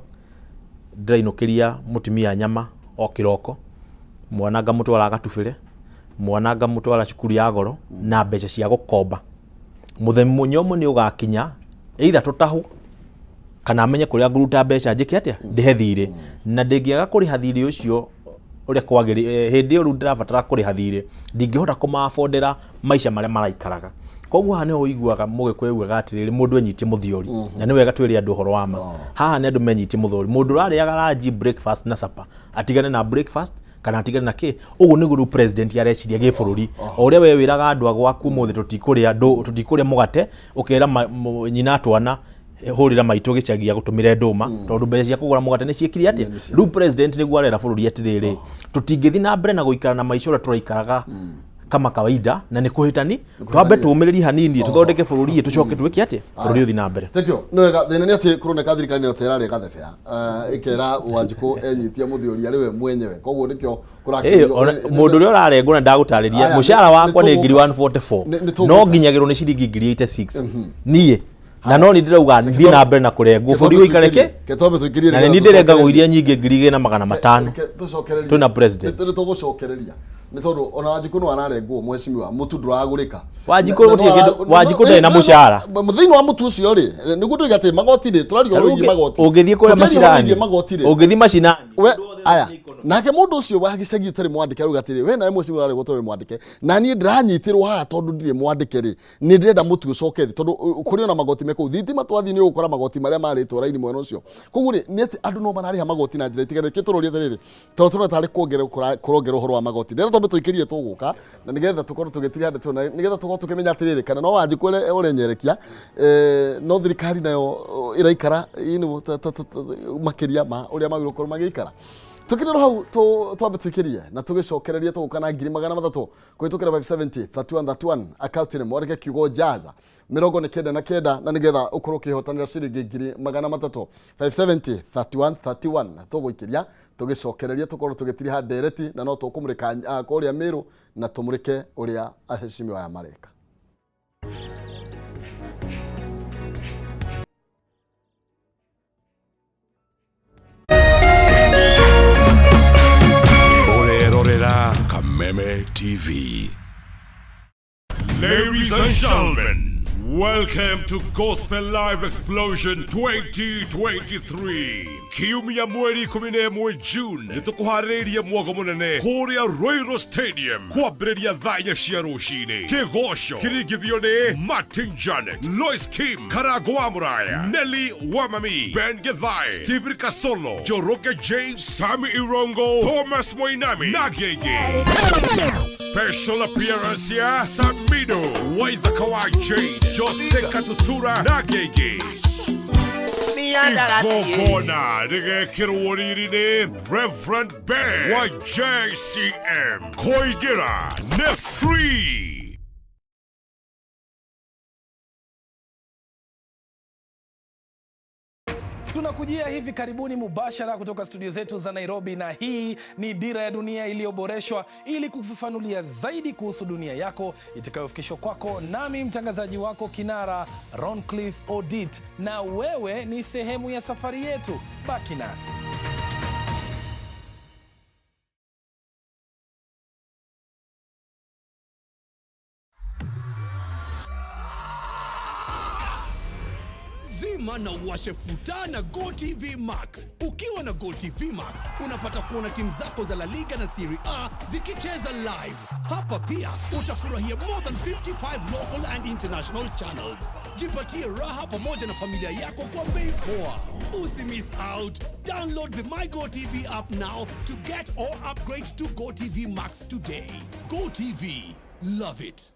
ndĩrainũkĩria mũtumia nyama o kĩroko, mwana ngamũtwara agatubĩre, mwana ngamũtwara cukuru ya goro na mbeca cia gũkomba, mũthenya ũmwe nĩ ũgakinya either tũtahwo kana amenye kũrĩa ngũruta mbeca njĩke atĩa, ndĩhe thirĩ. Na ndĩngĩaga kũrĩha thirĩ ũcio ũrĩa kwagĩrĩ, hĩndĩ ĩyo rĩu ndĩrabatara kũrĩha thirĩ, ndingĩhota kũmaabondera maica marĩa maraikaraga. Koguo haha nĩho ũiguaga mũgĩkũyũ augaga atĩrĩrĩ, mũndũ enyitie mũthiori, na nĩ wega twĩre andũ ũhoro wa ma. Haha nĩ andũ menyitie mũthiori. Mũndũ ũrarĩaga lunch, breakfast na supper, atigane na breakfast kana atigane na kĩ. Ũguo nĩguo rĩu president areciria gĩbũrũri. O ũrĩa we wĩraga andũ a gwaku ũmũthĩ tũtikũrĩa tũtikũrĩa mũgate, ũkera nyina twana hũrĩra maitũ gĩcagi agũtũmĩre ndũma, tondũ mbeca cia kũgũra mũgate nĩ ciĩkire atĩa. Rĩu president nĩguo arera bũrũri atĩrĩrĩ, tũtingĩthiĩ na mbere na gũikara na maica ũrĩa tũraikaraga kama kawaida, na nĩ kũhĩtani. Twambe tũũmĩrĩrie hanini, tũthondeke bũrũri, tũcoke twĩke atĩa, bũrũri ũthiĩ na mbere. Thank you. Nĩ wega, thĩna nĩ atĩ kũroneka thirikari nĩyo ta ĩrarĩa gathebea, ĩkera Wanjikũ enyitie mũthiori arĩ we mwenyewe, koguo nĩkĩo kũrakĩũrio. Mũndũ ũrĩa ũrarengwo na ndagũtarĩria, mũcara wakwa nĩ ngiri 144, no nginyagĩrwo nĩ ciringi ngiri 86 niĩ, na no nĩ ndĩrauga thiĩ na mbere na kũrengwo bũrũri ũikare kĩ, na nĩ ndĩrengagwo iria nyingĩ 2500. Twĩna president. Nĩ tũgũcokereria nĩ tondũ ona Wanjikũ no ararengwo, mheshimiwa, mũtu ndũragũrĩka. Wanjikũ gũtirĩ kĩndũ, Wanjikũ ndarĩ na mũcara. Thĩinĩ wa mũtu ũcio rĩ, nĩguo tuiga atĩ magoti rĩ, tũraria ũhoro wĩgiĩ magoti. Ũngĩthiĩ kũrĩa macinani, ũngĩthiĩ macinani we aya nake mũndũ ũcio wa gĩcagi ũtarĩ mwandĩke arauga atĩrĩ, we nawe mheshimiwa ũrarengwo tondũ wĩ mwandĩke, na niĩ ndĩranyitĩrwo haha tondũ ndirĩ mwandĩke rĩ, nĩ ndĩrenda mũtu ũcoke thĩ, tondũ kũrĩ ona magoti me kũu thitima twathiĩ nĩ ũgũkora magoti marĩa marĩtwo raini mwena ũcio. Koguo rĩ, nĩ atĩ andũ no mararĩha magoti na njĩra itiganĩte. Kĩo tũroria atĩrĩrĩ, tondũ tũrona tarĩ kuongerera kũrongerera ũhoro wa magoti, ndĩrenda twambe tũikĩrie tũgũka, na nĩgetha tũkorwo tũgĩtiria ndeto, na nĩgetha tũkorwo tũkĩmenya atĩrĩrĩ, kana no Wanjikũ ũrenyerekia, no thirikari nayo ĩraikara makĩria ma ũrĩa magĩrĩirwo gũkorwo magĩikara. Tũkĩrĩ hau twambe tũikĩrie na tũgĩcokererie, tũgũka na 300,000 kũhĩtũkĩra 570 31 31 akaunti-inĩ, mwandĩke kiugo jaza 99, na nĩgetha ũkorwo ũkĩhotanĩra ciringi 300,000. 570 31 31 tũgũikĩria, tũgĩcokereria tũkorwo tũgĩtiriha ndereti, na no tũkũmũrĩka kũrĩa Mĩrũ na tũmũrĩke ũrĩa aheshimiwa aya mareka. Ũrerorera Kameme TV. Ladies and gentlemen, welcome to Gospel Live Explosion 2023. Kiumia mweri 11 June nĩ tũkũharĩrĩirie mwago mũnene kũrĩa Ruiru Stadium kwambĩrĩria thaa inya cia rũcinĩ. Kĩgoco kĩringithio nĩ Martin Janet, Lois Kim, Karango wa Mũraya, Nelly Wamami, Ben Githai, Stephen Kasolo, Joroge James, Sami Irongo, Thomas Moinami na Gege. Special appearance ya Samido, Waithaka wa Jane, Jose Katutura na Gege. Igongona rĩgekĩrwo riri nĩ Reverend Ben wa JCM. Kũingĩra nĩ free. Tunakujia hivi karibuni mubashara kutoka studio zetu za Nairobi, na hii ni Dira ya Dunia iliyoboreshwa ili kufafanulia zaidi kuhusu dunia yako itakayofikishwa kwako nami mtangazaji wako kinara Roncliffe Odit, na wewe ni sehemu ya safari yetu. Baki nasi. Zima na uwashe futa na GoTV Max. Ukiwa na GoTV Max unapata kuona timu zako za La Liga na Serie A zikicheza live. Hapa pia utafurahia more than 55 local and international channels. Jipatie raha pamoja na familia yako kwa bei poa. Usi miss out. Download the My GoTV app now to get or upgrade to GoTV Max today. GoTV. Love it.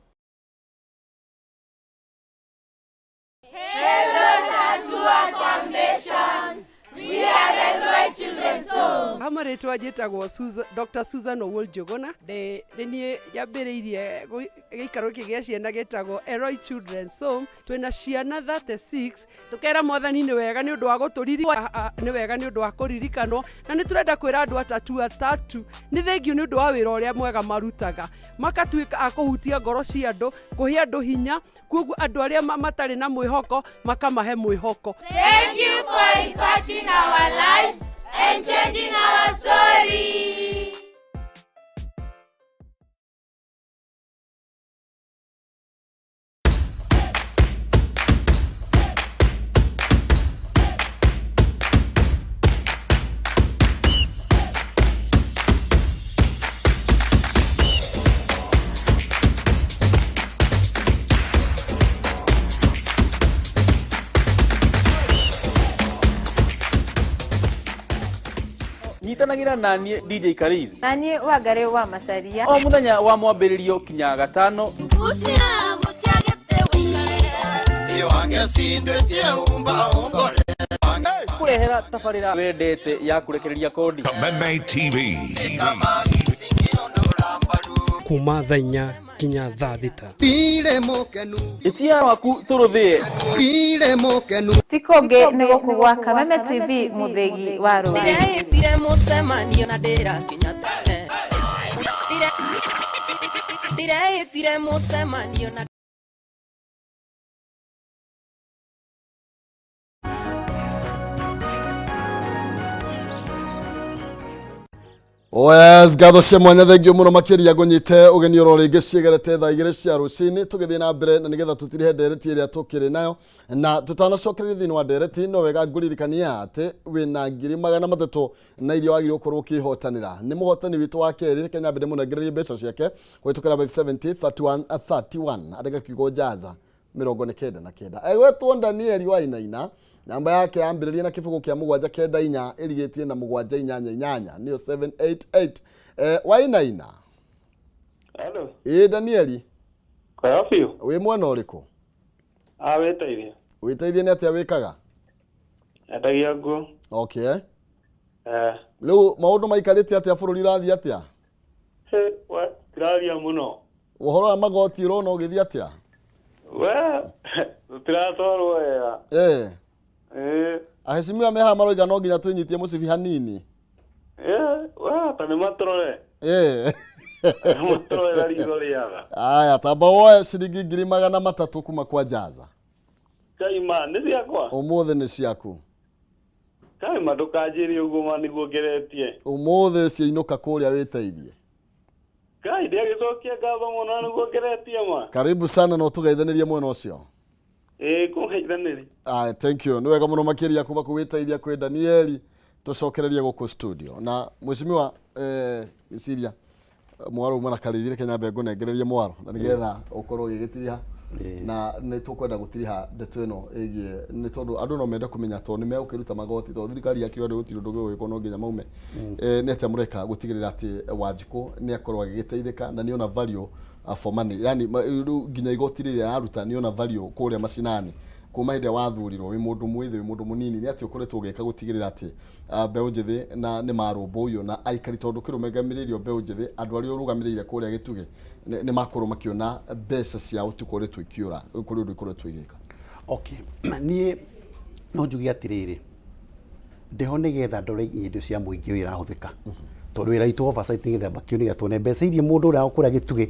Hello, Tatua Foundation. We are Elroy Children's Home. Ha marĩtwa njĩtagwo Dr. Susan Owuor Njuguna. Nĩ niĩ nyambĩrĩirie gĩikaro gĩkĩ gĩa ciana gĩtagwo Elroy Children's Home. Twĩna ciana 36. Tũkera Mwathani nĩ wega nĩ ũndũ wa gũtũririkana, nĩ wega nĩ ũndũ wa kũririkanwo, na nĩ tũrenda kwĩra andũ atatu atatu nĩ thengiũ nĩ ũndũ wa wĩra ũrĩa mwega marutaga, makatuĩka a kũhutia ngoro cia andũ, kũhe andũ hinya, koguo andũ arĩa matarĩ na mwĩhoko makamahe mwĩhoko. Thank you for impacting our lives and changing our story. Nyitanagĩra naniĩ DJ Kariz Na niĩ Wangarĩ wa Macaria. O mũthenya wa mwambĩrĩrio kinya gatano. Kũrehera tabarĩra wendete ya kũrekereria kodi. Kameme TV. Kuma thaa 4 nginya thaa 6. Ĩtia waku tũrũthĩe. Ti kũngĩ nĩ gũkũ gwa Kameme TV, mũthĩgi wa rũrĩrĩ. Ndĩreĩtire mũcemanio na ndĩrakinya tene. Ndĩreĩtire mũcemanio na Yes, ngatho cia mwanya, thengio muno makiria. Ngũnyite ũgeni oro rĩngĩ ciĩgerete thaa 2 cia rũcinĩ, tũgĩthiĩ na mbere na nĩgetha tũtirihe ndereti ĩrĩa tũkĩrĩ nayo. Na tũtanacokereria thĩinĩ wa ndereti, no wega ngũririkania atĩ wĩna 300,000 na iria wagĩrĩirwo gũkorwo ũkĩhotanĩra. Nĩ mũhotani witũ wa kerĩ, reke nyambe ndĩmũnengererie mbeca ciake kũhĩtũkĩra 570 31 31, andĩka kiugo jaza 99. Egwetwo Danieli Wainaina, namba yake yambĩrĩria na kĩbũgũ kĩa 794, ĩrigĩtie na 788, nĩyo 788. Wainaina. Hello. Ĩ Danieli. Kwega biũ. Wĩ mwena ũrĩkũ? Ah, wĩteithie. Wĩteithie nĩ atĩa wĩkaga? Endagia nguo. Okay. Eh. Rĩu maũndũ maikarĩte atĩa? Bũrũri ũrathiĩ atĩa? He, we, tiraria mũno. Ũhoro wa magoti ũrona ũgĩthiĩ atĩa? We, tũtiratwarwo wega. Aheshimiwa mehaha maroiga no nginya twĩnyitie mũcibi hanini. We, ta nĩ matũrore. Matũrore na ritho rĩaga. Aya, tamba woe ciringi 300,000 kuma kwa Jaza. Kaima, nĩ ciakwa? Ũmũthĩ nĩ ciaku. Kaima, ndũkanjĩre ũguo ma, nĩguo ngeretie. Ũmũthĩ ciainũka kũrĩa wĩteithie. Kai, ndiagĩcokia ngatho mũno, nĩguo ngeretie ma. Karibu sana na ũtũgeithanĩrie mwena ũcio. Ĩĩ, kũgeithanĩria. Aya, thank you, nĩ wega mũno makĩria kuma kũ wĩteithia kwĩ Danieli. Tũcokererie gũkũ studio na mheshimiwa Gĩciria mwaro uma na Karĩithire. Kenya ngũnengererie mwaro na nĩgetha ũkorwo ũgĩgĩtiriha, na nĩ tũkwenda gũtiriha ndeto ĩno ĩgiĩ, nĩ tondũ andũ no mende kũmenya, tondũ nĩ megũkĩruta magoti, tondũ thirikari yakiuga andũ gũtirĩ ũndũ ũngĩ no nginya maume. Nĩ atĩa mũreka gũtigĩrĩra atĩ Wanjikũ nĩ akorwo agĩgĩteithĩka na nĩ ona value for money, yani rĩu nginya igoti rĩrĩa araruta nĩ ona value kũrĩa macinani? Kuma hĩndĩ ĩrĩa wathurirwo wĩ mũndũ mwĩthĩ, wĩ mũndũ mũnini, nĩ atĩ ũkoretwo ũgĩka gũtigĩrĩra atĩ mbeũ njĩthĩ na nĩ marũmbũiyo na aikari, tondũ kĩrũmegamĩrĩirio mbeũ njĩthĩ, andũ arĩa ũrũgamĩrĩire kũrĩa gĩtugĩ nĩ makorwo makĩona mbeca ciao tikoretwo ikiũra kũrĩ ũndũ ikoretwo igĩka? Okay, niĩ no njuge atĩrĩrĩ, ndĩho nĩgetha ndore indo cia mũingĩ ũrĩa irahũthĩka, tondũ wĩra witũ oversight nĩgetha mbakio nĩgetha tuone mbeca iria mũndũ ũrĩa kũrĩa gĩtugĩ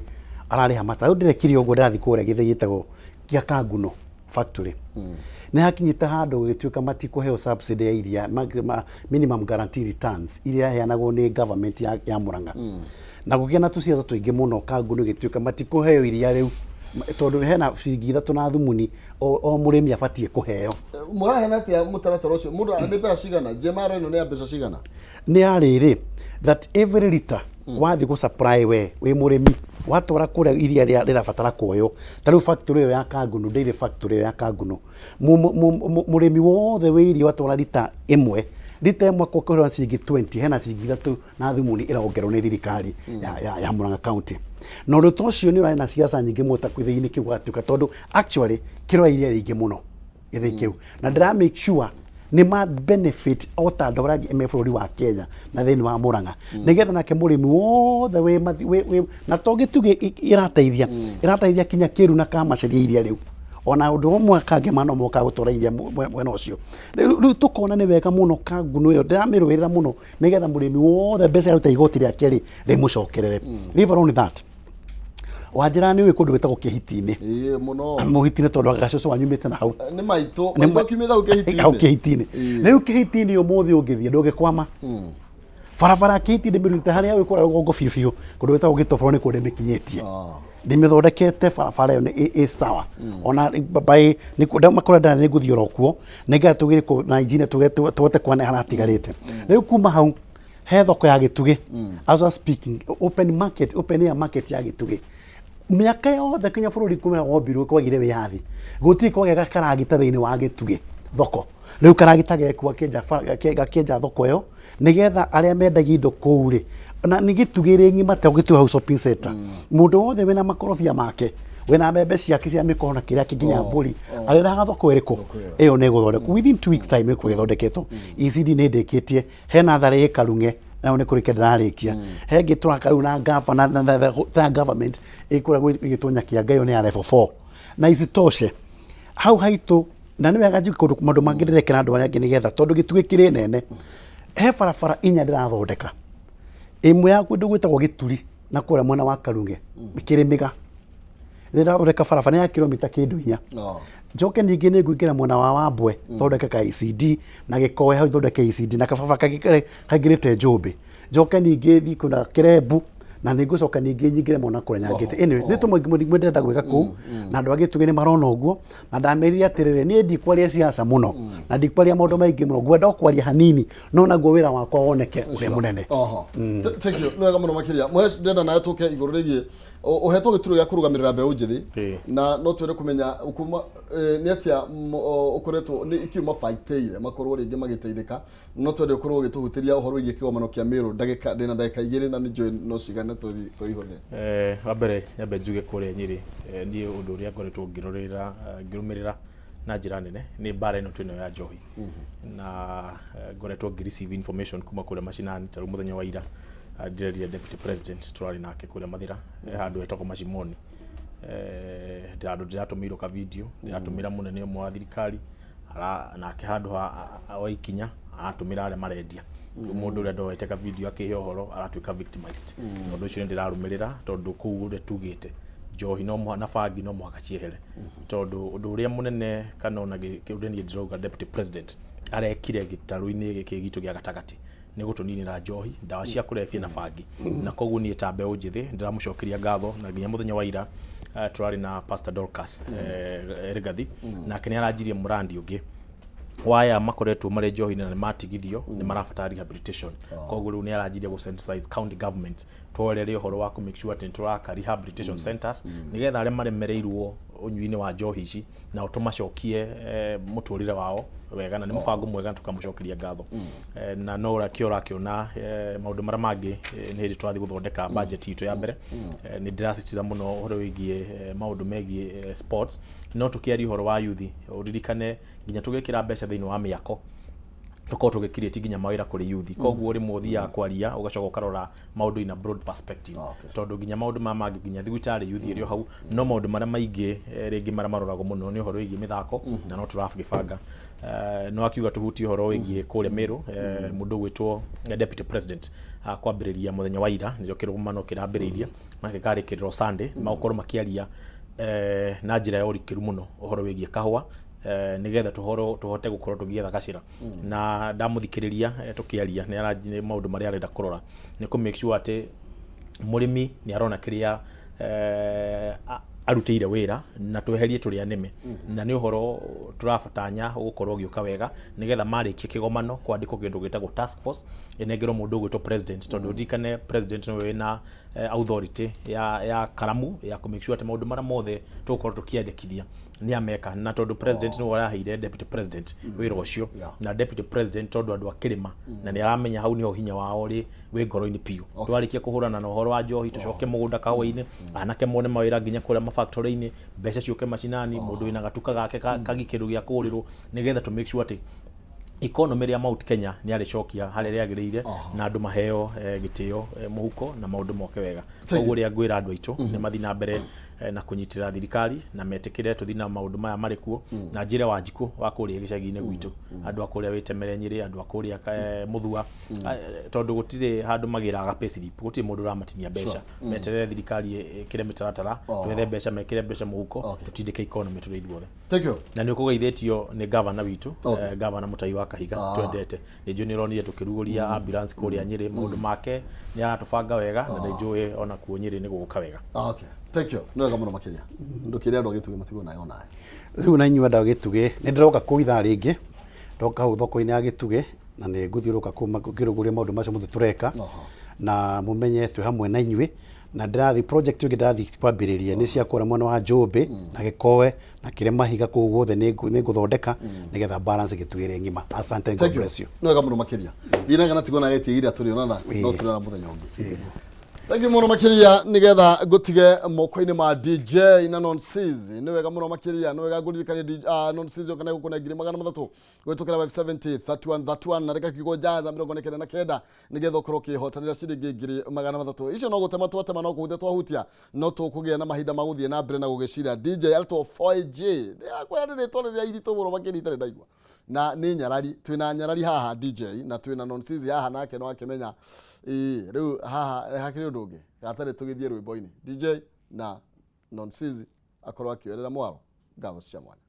ararĩha mata. Rĩu ndĩrekire ũguo, ndĩrathiĩ kũrĩa gĩthĩi gĩtagwo kĩa Kanguno factory, nĩ hakinyĩte handũ gũgĩtuĩka matikũheo subsidy ya iria minimum guarantee returns iria yaheanagwo nĩ government ya Murang'a, na gũkĩgĩa na tũciaca tũingĩ mũno. Kanguno ĩgĩtuĩka matikũheo iria rĩu tondũ hena ciringi 3 na thumuni o mũrĩmi abatiĩ kũheo. Mũraheana atĩa mũtaratara ũcio? Mũndũ nĩ mbeca cigana? GMR ĩno nĩ ya mbeca cigana? Nĩ ya rĩrĩ, that every liter wathiĩ gũ supply, we wĩ mũrĩmi watwara kũrĩa iria rĩrabatara kuoywo, ta rĩu factory ĩyo ya Kanguno, dairy factory ĩyo ya Kanguno, mũrĩmi wothe wĩ iria watwara lita 1, lita 1 kũheo ciringi 20, hena ciringi 3 na thumuni ĩrongerwo nĩ thirikari ya Murang'a County. Na ũndũ ta ũcio nĩ ũrarĩ na siasa nyingĩ mũno ta gĩthĩi-inĩ kĩu, gũgatuĩka tondũ actually kĩroya iria rĩingĩ mũno gĩthĩi kĩu, na ndĩra make sure nĩ ma benefit o ta andũ arĩa angĩ me bũrũri wa Kenya na thĩinĩ wa Murang'a, nĩgetha nake mũrĩmi wothe wĩ mathi- wĩ wĩ na to gĩtugĩ ĩrateithia kinya Kĩru na Kamaceria iria rĩu, ona ũndũ ũmwe kangĩ no moka gũtwara iria mwena ũcio. Rĩu tũkona nĩ wega mũno Kanguno ĩyo ndĩramĩrũĩrĩra mũno, nĩgetha mũrĩmi wothe mbeca aruta igoti rĩake rĩ rĩmũcokerere. Leave alone that, wanjĩra nĩ ũĩ kũndũ gwĩtagwo Kĩhiti-inĩ? Ĩĩ, mũno. Mũhiti-inĩ, tondũ gacũcũ wanyumĩte na hau. Nĩ maitũ. Nĩ maitũ akiumĩte hau Kĩhiti-inĩ. Hau Kĩhiti-inĩ. Rĩu Kĩhiti-inĩ ũmũthĩ ũngĩthiĩ ndũngĩkwama barabara ya Kĩhiti, ndĩmĩrutĩte harĩa wĩ kũrĩa rũgongo biũ biũ, kũndũ gwĩtagwo Gĩtoboro, nĩ kũndũ ndĩmĩkinyĩtie, ndĩmĩthondekete barabara ĩyo nĩ ĩ sawa. Ona by nĩ makũrĩa ndara nĩ ngũthiĩ oro kuo nĩgetha tũgĩre na engineer tũhote kuona haratigarĩte. Rĩu kuma hau he thoko ya Gĩtugĩ, as we are speaking, open market, open air market ya Gĩtugĩ, mĩaka yothe kinya bũrũri kumĩra wombirwo kwagire wĩyathi, gũtirĩ kwagĩa gakaragita thĩinĩ wa Gĩtugĩ. Thoko rĩu karagita gekuo gakĩenja gakĩenja thoko ĩyo nĩgetha arĩa mendagia indo kũu rĩ, na nĩ gĩtugĩ rĩ ng'ima ta gĩtugĩ hau shopping center, mũndũ wothe wĩna makorobia make, wĩna mbembe ciake cia mĩkoro na kĩrĩa kĩngĩ nginya mbũri, arĩrehaga thoko ĩrĩkũ ĩyo nĩ ĩgũthondekwo within 2 weeks time, ĩkũrĩa ĩthondeketwo. ECD nĩ ndĩkĩtie, hena tharĩ ĩ Karung'e, nayo nĩ kũrĩkia ndĩrarĩkia. He ĩngĩ tũraka rĩu na gavana na government ĩkũrĩa ĩgĩtwo Nyakianga, ĩyo nĩ ya level 4. Na isitoshe hau haitũ, na nĩ wega njuge kũndũ maũndũ mangĩ ndĩrekera andũ arĩa angĩ nĩgetha tondũ gĩtugĩ kĩrĩ nene, he barabara inya ndĩrathondeka, ĩmwe ya kũndũ gwĩtagwo Gĩturi na kũrĩa mwena wa Karung'e Kĩrĩmĩga, ndĩrathondeka barabara nĩ ya kilomita kĩndũ 4. Njoke ningĩ nĩ ngũingĩra mwena wa Wambwe thondeke ka ECD na Gĩkoe hau thondeke ECD na kababa kangĩ karĩa kaingĩrĩte Njũmbĩ. Njoke ningĩ thiĩ kwĩna Kĩrembu na nĩ ngũcoka ningĩ nyingĩre mwena kũrĩa Nyangĩte. Anyway, nĩ tũmwe ndĩrenda gwĩka kũu na andũ a Gĩtugĩ nĩ marona ũguo, na ndamerire atĩrĩrĩ, niĩ ndikwaria siasa mũno na ndikwaria maũndũ maingĩ mũno, ngwenda o kwaria hanini no naguo wĩra wakwa woneke ũrĩa mũnene. Oho. Thank you. Nĩ wega mũno makĩria. Mũhesh, ndĩrenda nawe tũke igũrũ rĩgiĩ ũhetwo gĩturwa gĩa kũrũgamĩrĩra mbeũ njĩthĩ na no twende kũmenya kuma nĩ atĩa ũkoretwo nĩ ikiuma baitĩire makorwo rĩngĩ magĩteithĩka. No twende ũkorwo ũgĩtũhutĩria ũhoro wĩgiĩ kĩgomano kĩa Meru ndagĩka, ndĩna ndagĩka 2 na nĩ njũĩ no cigane tũihũthĩre. Wa mbere nyambe njuge kũrĩa Nyĩrĩ, niĩ ũndũ ũrĩa ngoretwo ngĩrorera, ngĩrũmĩrĩra na njĩra nene nĩ mbara ĩno twĩnayo ya njohi, na ngoretwo ngĩ receive information kuma kũrĩa macinani. Ta rĩu mũthenya wa ira ndĩrerire deputy president tũrarĩ nake kũrĩa Mathĩra, handũ hetagwo Mashimoni, handũ ndĩratũmĩirwo ka video, ndĩratũmĩra mũnene ũmwe wa thirikari nake handũ ha wa ikinya aratũmĩra arĩa marendia. Rĩu mũndũ ũrĩa ndoete ka video akĩhe ũhoro aratuĩka victimized. Ũndũ ũcio nĩ ndĩrarũmĩrĩra tondũ kũu ũrĩa tugĩte njohi no mũhaka na bangi no mũhaka ciehere, tondũ ũndũ ũrĩa mũnene kana ona ũrĩa niĩ ndĩrauga deputy president arekire gĩtarũ-inĩ gĩkĩ gitũ gĩa gatagatĩ nĩ gũtũninĩra njohi, ndawa cia kũrebia na bangi. Na koguo niĩ ta mbeũ njĩthĩ ndĩramũcokeria ngatho. Na nginya mũthenya wa ira tũrarĩ na Pastor Dorcas Rigathi, nake nĩ aranjirie mũrandi ũngĩ waya makoretwo marĩ njohi-inĩ na nĩ matigithio, nĩ marabatara rehabilitation. Koguo rĩu nĩ aranjirie gũ sensitize county government twerere ũhoro wa kũ make sure atĩ nĩ tũraka rehabilitation centers nĩgetha arĩa maremereirwo ũnyui-inĩ wa njohi ici nao tũmacokie mũtũrĩre wao wega. Na nĩ mũbango mwega na tũkamũcokeria ngatho. Na no ũrakĩo ũrakĩona maũndũ marĩa mangĩ nĩ hĩndĩ tũrathiĩ gũthondeka budget itũ ya mbere. Nĩ ndĩrasisitiza mũno ũhoro wĩgiĩ maũndũ megiĩ sports, no tũkĩaria ũhoro wa youth, ũririkane nginya tũgĩkĩra mbeca thĩinĩ wa mĩako tũkorwo tũgĩ create nginya mawĩra kũrĩ youth. Koguo rĩmwe ũthiaga kwaria ũgacoka ũkarora maũndũ in a broad perspective, tondũ nginya maũndũ maya mangĩ, nginya thibitarĩ youth ĩrĩ o hau, no maũndũ marĩa maingĩ rĩngĩ marĩa maroragwo mũno nĩ ũhoro wĩgiĩ mĩthako na no tũragĩbanga. No akiuga tũhutie ũhoro wĩgiĩ kũrĩa Meru, mũndũ ũgwĩtwo deputy president kwambĩrĩria mũthenya wa ira nĩrĩo kĩrũgomano kĩrambĩrĩirie na gĩkarĩkĩrĩrwo Sunday, magũkorwo makĩaria na njĩra ya ũrikĩru mũno ũhoro wĩgiĩ kahũa nĩgetha tũhote gũkorwo tũgĩetha gacĩra. Na ndamũthikĩrĩria tũkĩaria nĩ maũndũ marĩa arenda kũrora nĩ kũ make sure atĩ mũrĩmi nĩ arona kĩrĩa arutĩire wĩra na tweherie tũrĩa nĩme. Na nĩ ũhoro tũrabatanya gũkorwo ũgĩũka wega nĩgetha marĩkia kĩgomano kwandĩkwo kĩndũ gĩtagwo task force ĩnengerwo mũndũ ũgwĩtwo president, tondũ ririkane president nĩwe wĩna authority ya karamu ya kũ make sure atĩ maũndũ marĩa mothe tũgũkorwo tũkĩandĩkithia nĩ ameka. Na tondũ president nĩwe ũraheire deputy president wĩra ũcio, na deputy president tondũ andũ a kĩrĩma na nĩ aramenya hau nĩho hinya wao ũrĩ wĩ ngoro-inĩ biũ. Twarĩkia kũhũrana na ũhoro wa njohi, tũcoke mũgũnda kahũa-inĩ, anake mone mawĩra nginya kũrĩa mafactory-inĩ, mbeca ciũke macinani, mũndũ wĩna gatuka gake kagi kĩndũ gĩa kũgũrĩrwo, nĩgetha tũ make sure atĩ economy rĩa Mount Kenya nĩ arĩcokia harĩa rĩagĩrĩire na andũ maheo gĩtĩo mũhuko na maũndũ moke wega. Koguo ũrĩa ngwĩra andũ aitũ nĩ mathiĩ na mbere na kũnyitĩrĩra thirikari na metĩkĩre tũthiĩ na maũndũ maya marĩ kuo. Na njĩre Wanjikũ wa kũrĩa gĩcagi-inĩ gwitũ, andũ a kũrĩa Wĩtemere Nyĩrĩ, andũ a kũrĩa Mũthua, tondũ gũtirĩ handũ magĩraga payslip, gũtirĩ mũndũ ũramatinia mbeca. Meterere thirikari ĩkĩre mĩtaratara, twethe mbeca, mekĩre mbeca mũhuko, tũtindĩke economy tũrĩ ithuothe. Thank you. Na nĩ ũkũgeithĩtio nĩ gavana witũ, gavana Mũtai wa Kahiga. Twendete nĩ njũĩ nĩ ũronire tũkĩrugũria ambulance kũrĩa Nyĩrĩ. Maũndũ make nĩ aratũbanga wega na nĩ njũĩ ona kuo Nyĩrĩ nĩ gũgũka wega. Ah, okay. Thank you. Nĩ wega mũno makĩria. Ndũkĩre andũ a Gĩtugĩ matigwo nawe onawe. Rĩu na inyuĩ andũ a Gĩtugĩ, nĩ ndĩroka kũu ithaa rĩngĩ, ndoka hau thoko-inĩ ya Gĩtugĩ na nĩ ngũthiũrũrũka kũu ngĩrũgũria maũndũ macio mothe tũreka, na mũmenye twĩ hamwe na inyuĩ. Na ndĩrathiĩ project ĩngĩ ndĩrathiĩ kwambĩrĩria nĩ cia kũrĩa mwena wa Njũmbĩ na Gĩkoe na kĩrĩa mahiga kũu guothe nĩ ngũthondeka nĩgetha balance ĩgĩtuĩre ng'ima. Asante, God Thank you. bless you. Nĩ wega mũno makĩria. Thiĩ na gana tigwo na gĩtigĩria tũrĩonana no tũrĩonana mũthenya ũngĩ. Thank you mũno makĩria nĩgetha ngũtige moko-inĩ ma DJ na Nonsizi. Nĩ wega mũno makĩria, nĩ wega ngũririkanie DJ Nonsizi okana gũkũne 300,000 gwĩtũkĩra 570 31 31 na reka kiugo jaza 49 nĩgetha ũkorwo ũkĩhotanĩra ciringi 300,000. Icio no gũtema twatema no kũhutia twahutia no tũkũgĩa na mahinda ma gũthiĩ na mbere na gũgĩcira. DJ aretwo 4J. Ndĩrakwĩra nĩ rĩtwa rĩrĩa iritũ mũno makĩria itarĩ ndaigua. Na nĩ nyarari, twĩna nyarari haha DJ na twĩna Nonsizi haha nake no akĩmenya. Ĩĩ rĩu haha hakĩrĩ ũndũ ũngĩ gatarĩ tũgĩthiĩ rwĩmbo-inĩ. DJ na Nonsizi akorwo akĩoerera mwaro. Ngatho cia mwanya.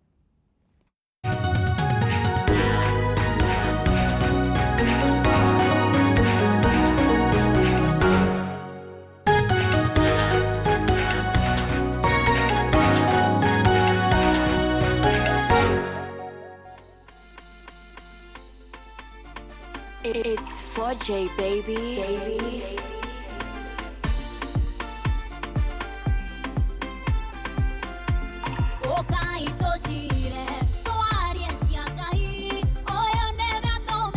It's 4J, baby. Baby. Oka